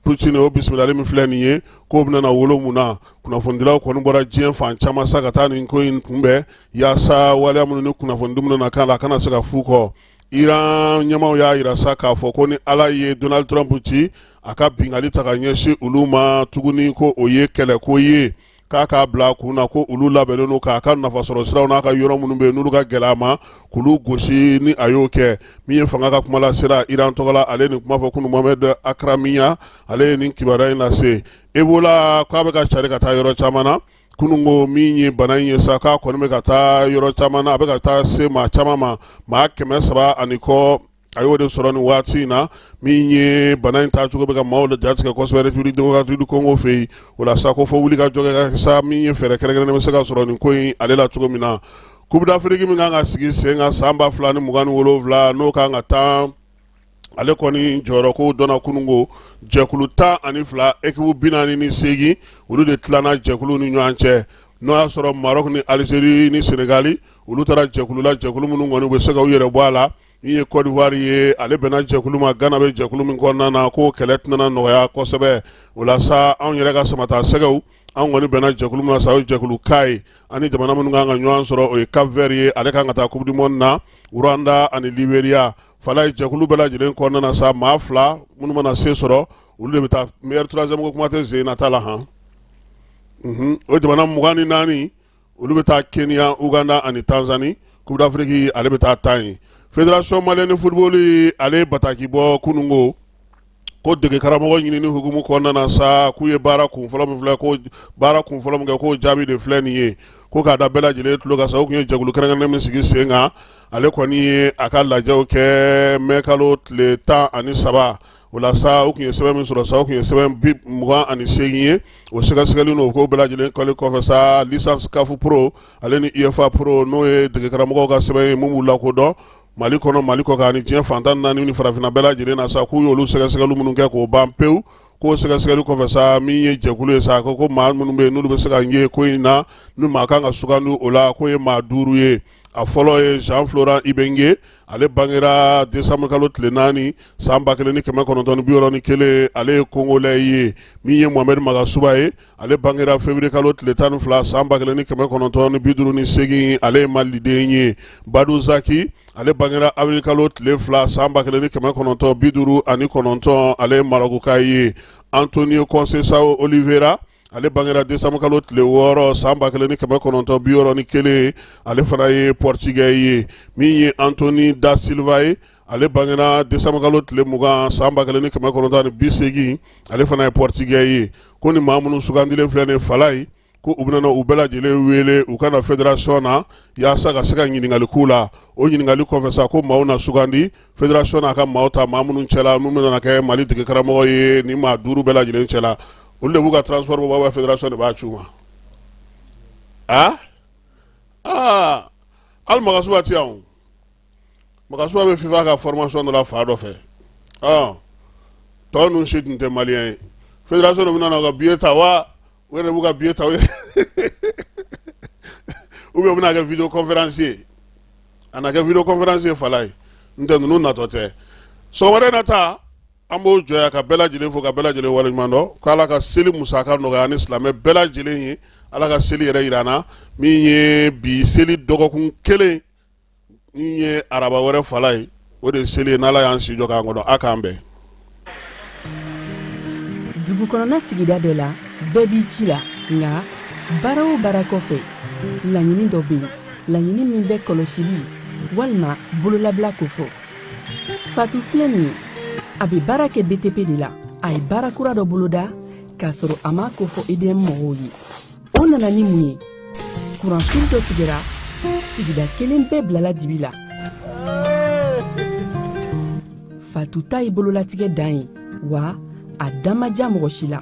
Poutine, o bisimilali min filɛ nin ye, k'o bɛna na wolo mun na. Kunnafonidilaw kɔni bɔra diɲɛ fan caman sa ka taa nin ko in kunbɛn, yaasa waleya minnu ni kunnafoni minnu na k'a la, a kana se ka fu kɔ. Iran ɲɛmaaw y'a jira sa k'a fɔ ko ni Ala ye Donald Trump ci a ka binkanni ta ka ɲɛsin olu ma tuguni, ko o ye kɛlɛko ye, k'a k'a bila a kun na ko olu labɛnnen don k'a ka nafasɔrɔ siraw n'a ka yɔrɔ minnu bɛ yen n'olu ka gɛlɛn a ma, k'olu gosi ni a y'o kɛ. Min ye fanga ka kuma lasela Iran tɔgɔ la, ale nin kuma fɔ kunun, Mohamed Akramiya, ale ye nin kibaruya in lase. Ebola, k'a bɛ ka cari ka taa yɔrɔ caman na. Kununko min ye bana in ye sa, k'a kɔni bɛ ka taa yɔrɔ caman na, a bɛ ka taa se maa caman ma, maa 300 ani kɔ a y'o de sɔrɔ nin waati in na. Min ye bana in taacogo bɛ ka maaw de jatigɛ kosɛbɛ République démocratique du Congo fɛ yen. O la sa, ko fo wuli ka jɔ kɛ sa, min ye fɛɛrɛ kɛrɛnkɛrɛnnen bɛ se ka sɔrɔ nin ko in ale la cogo min na. Coupe d'Afrique min kan ka sigi sen kan san 2027, n'o kan ka taa, ale kɔni jɔyɔrɔ ko dɔnna kununko. Jɛkulu 12, équipe 48, olu de tilanna jɛkulu ni ɲɔgɔn cɛ. N'o y'a sɔrɔ Maroc ni Algérie ni Sénégal, olu taara jɛkulu la, jɛkulu minnu kɔni u bɛ se ka u yɛrɛ bɔ a la. Min ye Côte d'Ivoire ye, ale bɛnna jɛkulu ma Ghana bɛ jɛkulu min kɔnɔna na, k'o kɛlɛ tɛna nɔgɔya kosɛbɛ. O la sa, anw yɛrɛ ka samata sɛgɛw, anw kɔni bɛnna jɛkulu min na sa, o ye jɛkulu K ye. Ani jamana minnu kan ka ɲɔgɔn sɔrɔ, o ye Cap Vert ye, ale kan ka taa Coupe du monde na, Rwanda ani Liberia. Falaye, jɛkulu bɛɛ lajɛlen kɔnɔna na sa, maa fila minnu mana se sɔrɔ, olu de bɛ taa meilleur troisième. Ko kuma tɛ sen na ta la han. O jamana 24, olu bɛ taa Kenya, Uganda ani Tanzanie. Coupe d'Afrique ale bɛ taa tan yen. Fédération malienne de football, ale ye bataki bɔ kununko ko dege karamɔgɔ ɲinini hukumu kɔnɔna na sa, k'u ye baara kun fɔlɔ min filɛ, ko baara kun fɔlɔ min kɛ, k'o jaabi de filɛ nin ye. Ko k'a da bɛɛ lajɛlen tulo kan sa, o tun ye jɛkulu kɛrɛnkɛrɛnnen min sigi sen kan, ale kɔni ye a ka lajɛw kɛ mɛ kalo tile 13. O la sa, u tun ye sɛbɛn min sɔrɔ sa, o tun ye sɛbɛn 28 ye. O sɛgɛsɛgɛli n'o ko bɛɛ lajɛlen kɛlen kɔfɛ sa, licence CAF Pro ale ni UEFA Pro, n'o ye dege karamɔgɔw ka sɛbɛn ye mun b'u lakodɔn Mali kɔnɔ, Mali kɔkan ani diɲɛ fan 14 ni farafinna bɛɛ lajɛlen na sa, k'u y'olu sɛgɛsɛgɛli minnu kɛ k'o ban pewu, k'o sɛgɛsɛgɛli kɔfɛ sa, min ye jɛkulu ye sa, ko maa minnu bɛ yen n'olu bɛ se ka ye ko in na, ni maa kan ka sugandi o la, k'o ye maa duuru ye. A fɔlɔ ye Jean Florent Ibenge, ale bangera décembre kalo tile 4 san 1961, ale ye Congolais ye. Min ye Mohamed Magasuba ye, ale bangera février kalo tile 12 san 1958, ale ye Maliden ye. Badou Zaki, ale bangera avril kalo tile 2 san 1959, ale ye Marɔkuka ye. Antonio Conceição Oliveira, ale bangera décembre kalo tile 6 san 1961, ale fana ye portugais ye. Min ye Anthony da Silva ye, ale bangera décembre kalo tile 20 san 1980, ale fana ye portugais ye. Ko ni maa minnu sugandilen filɛ nin Falaye, ko u bɛna u bɛɛ lajɛlen wele u ka na fédération na yaasa ka se ka ɲininkali k'u la. O ɲininkali kɔfɛ sa, ko maaw na sugandi, fédération n'a ka maaw ta maa minnu cɛla, minnu bɛna kɛ Mali dege karamɔgɔ ye, ni maa duuru bɛɛ lajɛlen cɛla. Olu de b'u ka transport bɔ, b'a fédération de b'a ci u ma. Aa aa, hali Magasuba ti yan o. Magasuba bɛ FIFA ka formation dɔ la fa dɔ fɛ. Ɔ tɔ ninnu si tun tɛ malien ye. Fédération de bɛna na u ka billet ta wa, u yɛrɛ b'u ka billet ta u yɛrɛ, ou bien u bɛna kɛ vidéo conférence ye. A na kɛ vidéo conférence ye Falaye, n tɛ ninnu natɔ tɛ. Sɔgɔmada in na ta, an b'o jɔya ka bɛɛ lajɛlen fo, ka bɛɛ lajɛlen waleɲuman dɔn, k'Ala ka seli musaka nɔgɔya ni silamɛ bɛɛ lajɛlen ye. Ala ka seli yɛrɛ yira an na. Min ye bi seli dɔgɔkun kelen min ye araba wɛrɛ Falaye, o de ye seli ye. N'Ala y'an si jɔ k'an kɔnɔ, a k'an bɛn. Dugu kɔnɔna sigida dɔ la, bɛɛ b'i ci la, nka baara o baara kɔfɛ, laɲini dɔ bɛ yen, laɲini min bɛ kɔlɔsili walima bololabila kofɔ. Fatu filɛ nin ye, a bɛ baara kɛ BTP de la. A ye baara kura dɔ boloda k'a sɔrɔ a m'a kofɔ EDM mɔgɔw ye. O nana ni mun ye? Kuranfili dɔ tigɛra, sigida kelen bɛɛ bilala dibi la. Fatu ta ye bololatigɛ dan ye, wa a da ma diya mɔgɔ si la.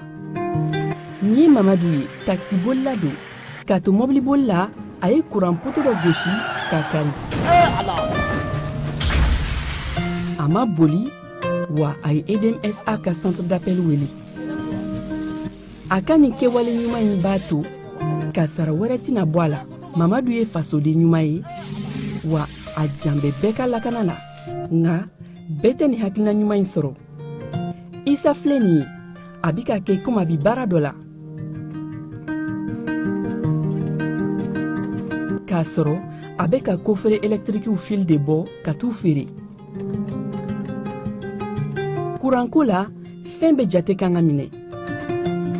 Nin ye Mamadu ye, takisibolila don. K'a to mɔbiliboli la, a ye kuran poto dɔ gosi k'a kari. A ma boli, wa a ye EDMSA ka centre d'appel wele. A ka nin kɛwale ɲuman in b'a to kasara wɛrɛ tɛna bɔ a la. Mamadu ye fasoden ɲuman ye, wa a jan bɛ bɛɛ ka lakana na. Nka bɛɛ tɛ nin hakilina ɲuman in sɔrɔ. Isa filɛ nin ye, a bɛ ka kɛ komi a bɛ baara dɔ la, k'a sɔrɔ a bɛ ka kofere ɛlɛtirikiw fil de bɔ ka t'u feere. Kuranko la, fɛn bɛɛ jate kan ka minɛ.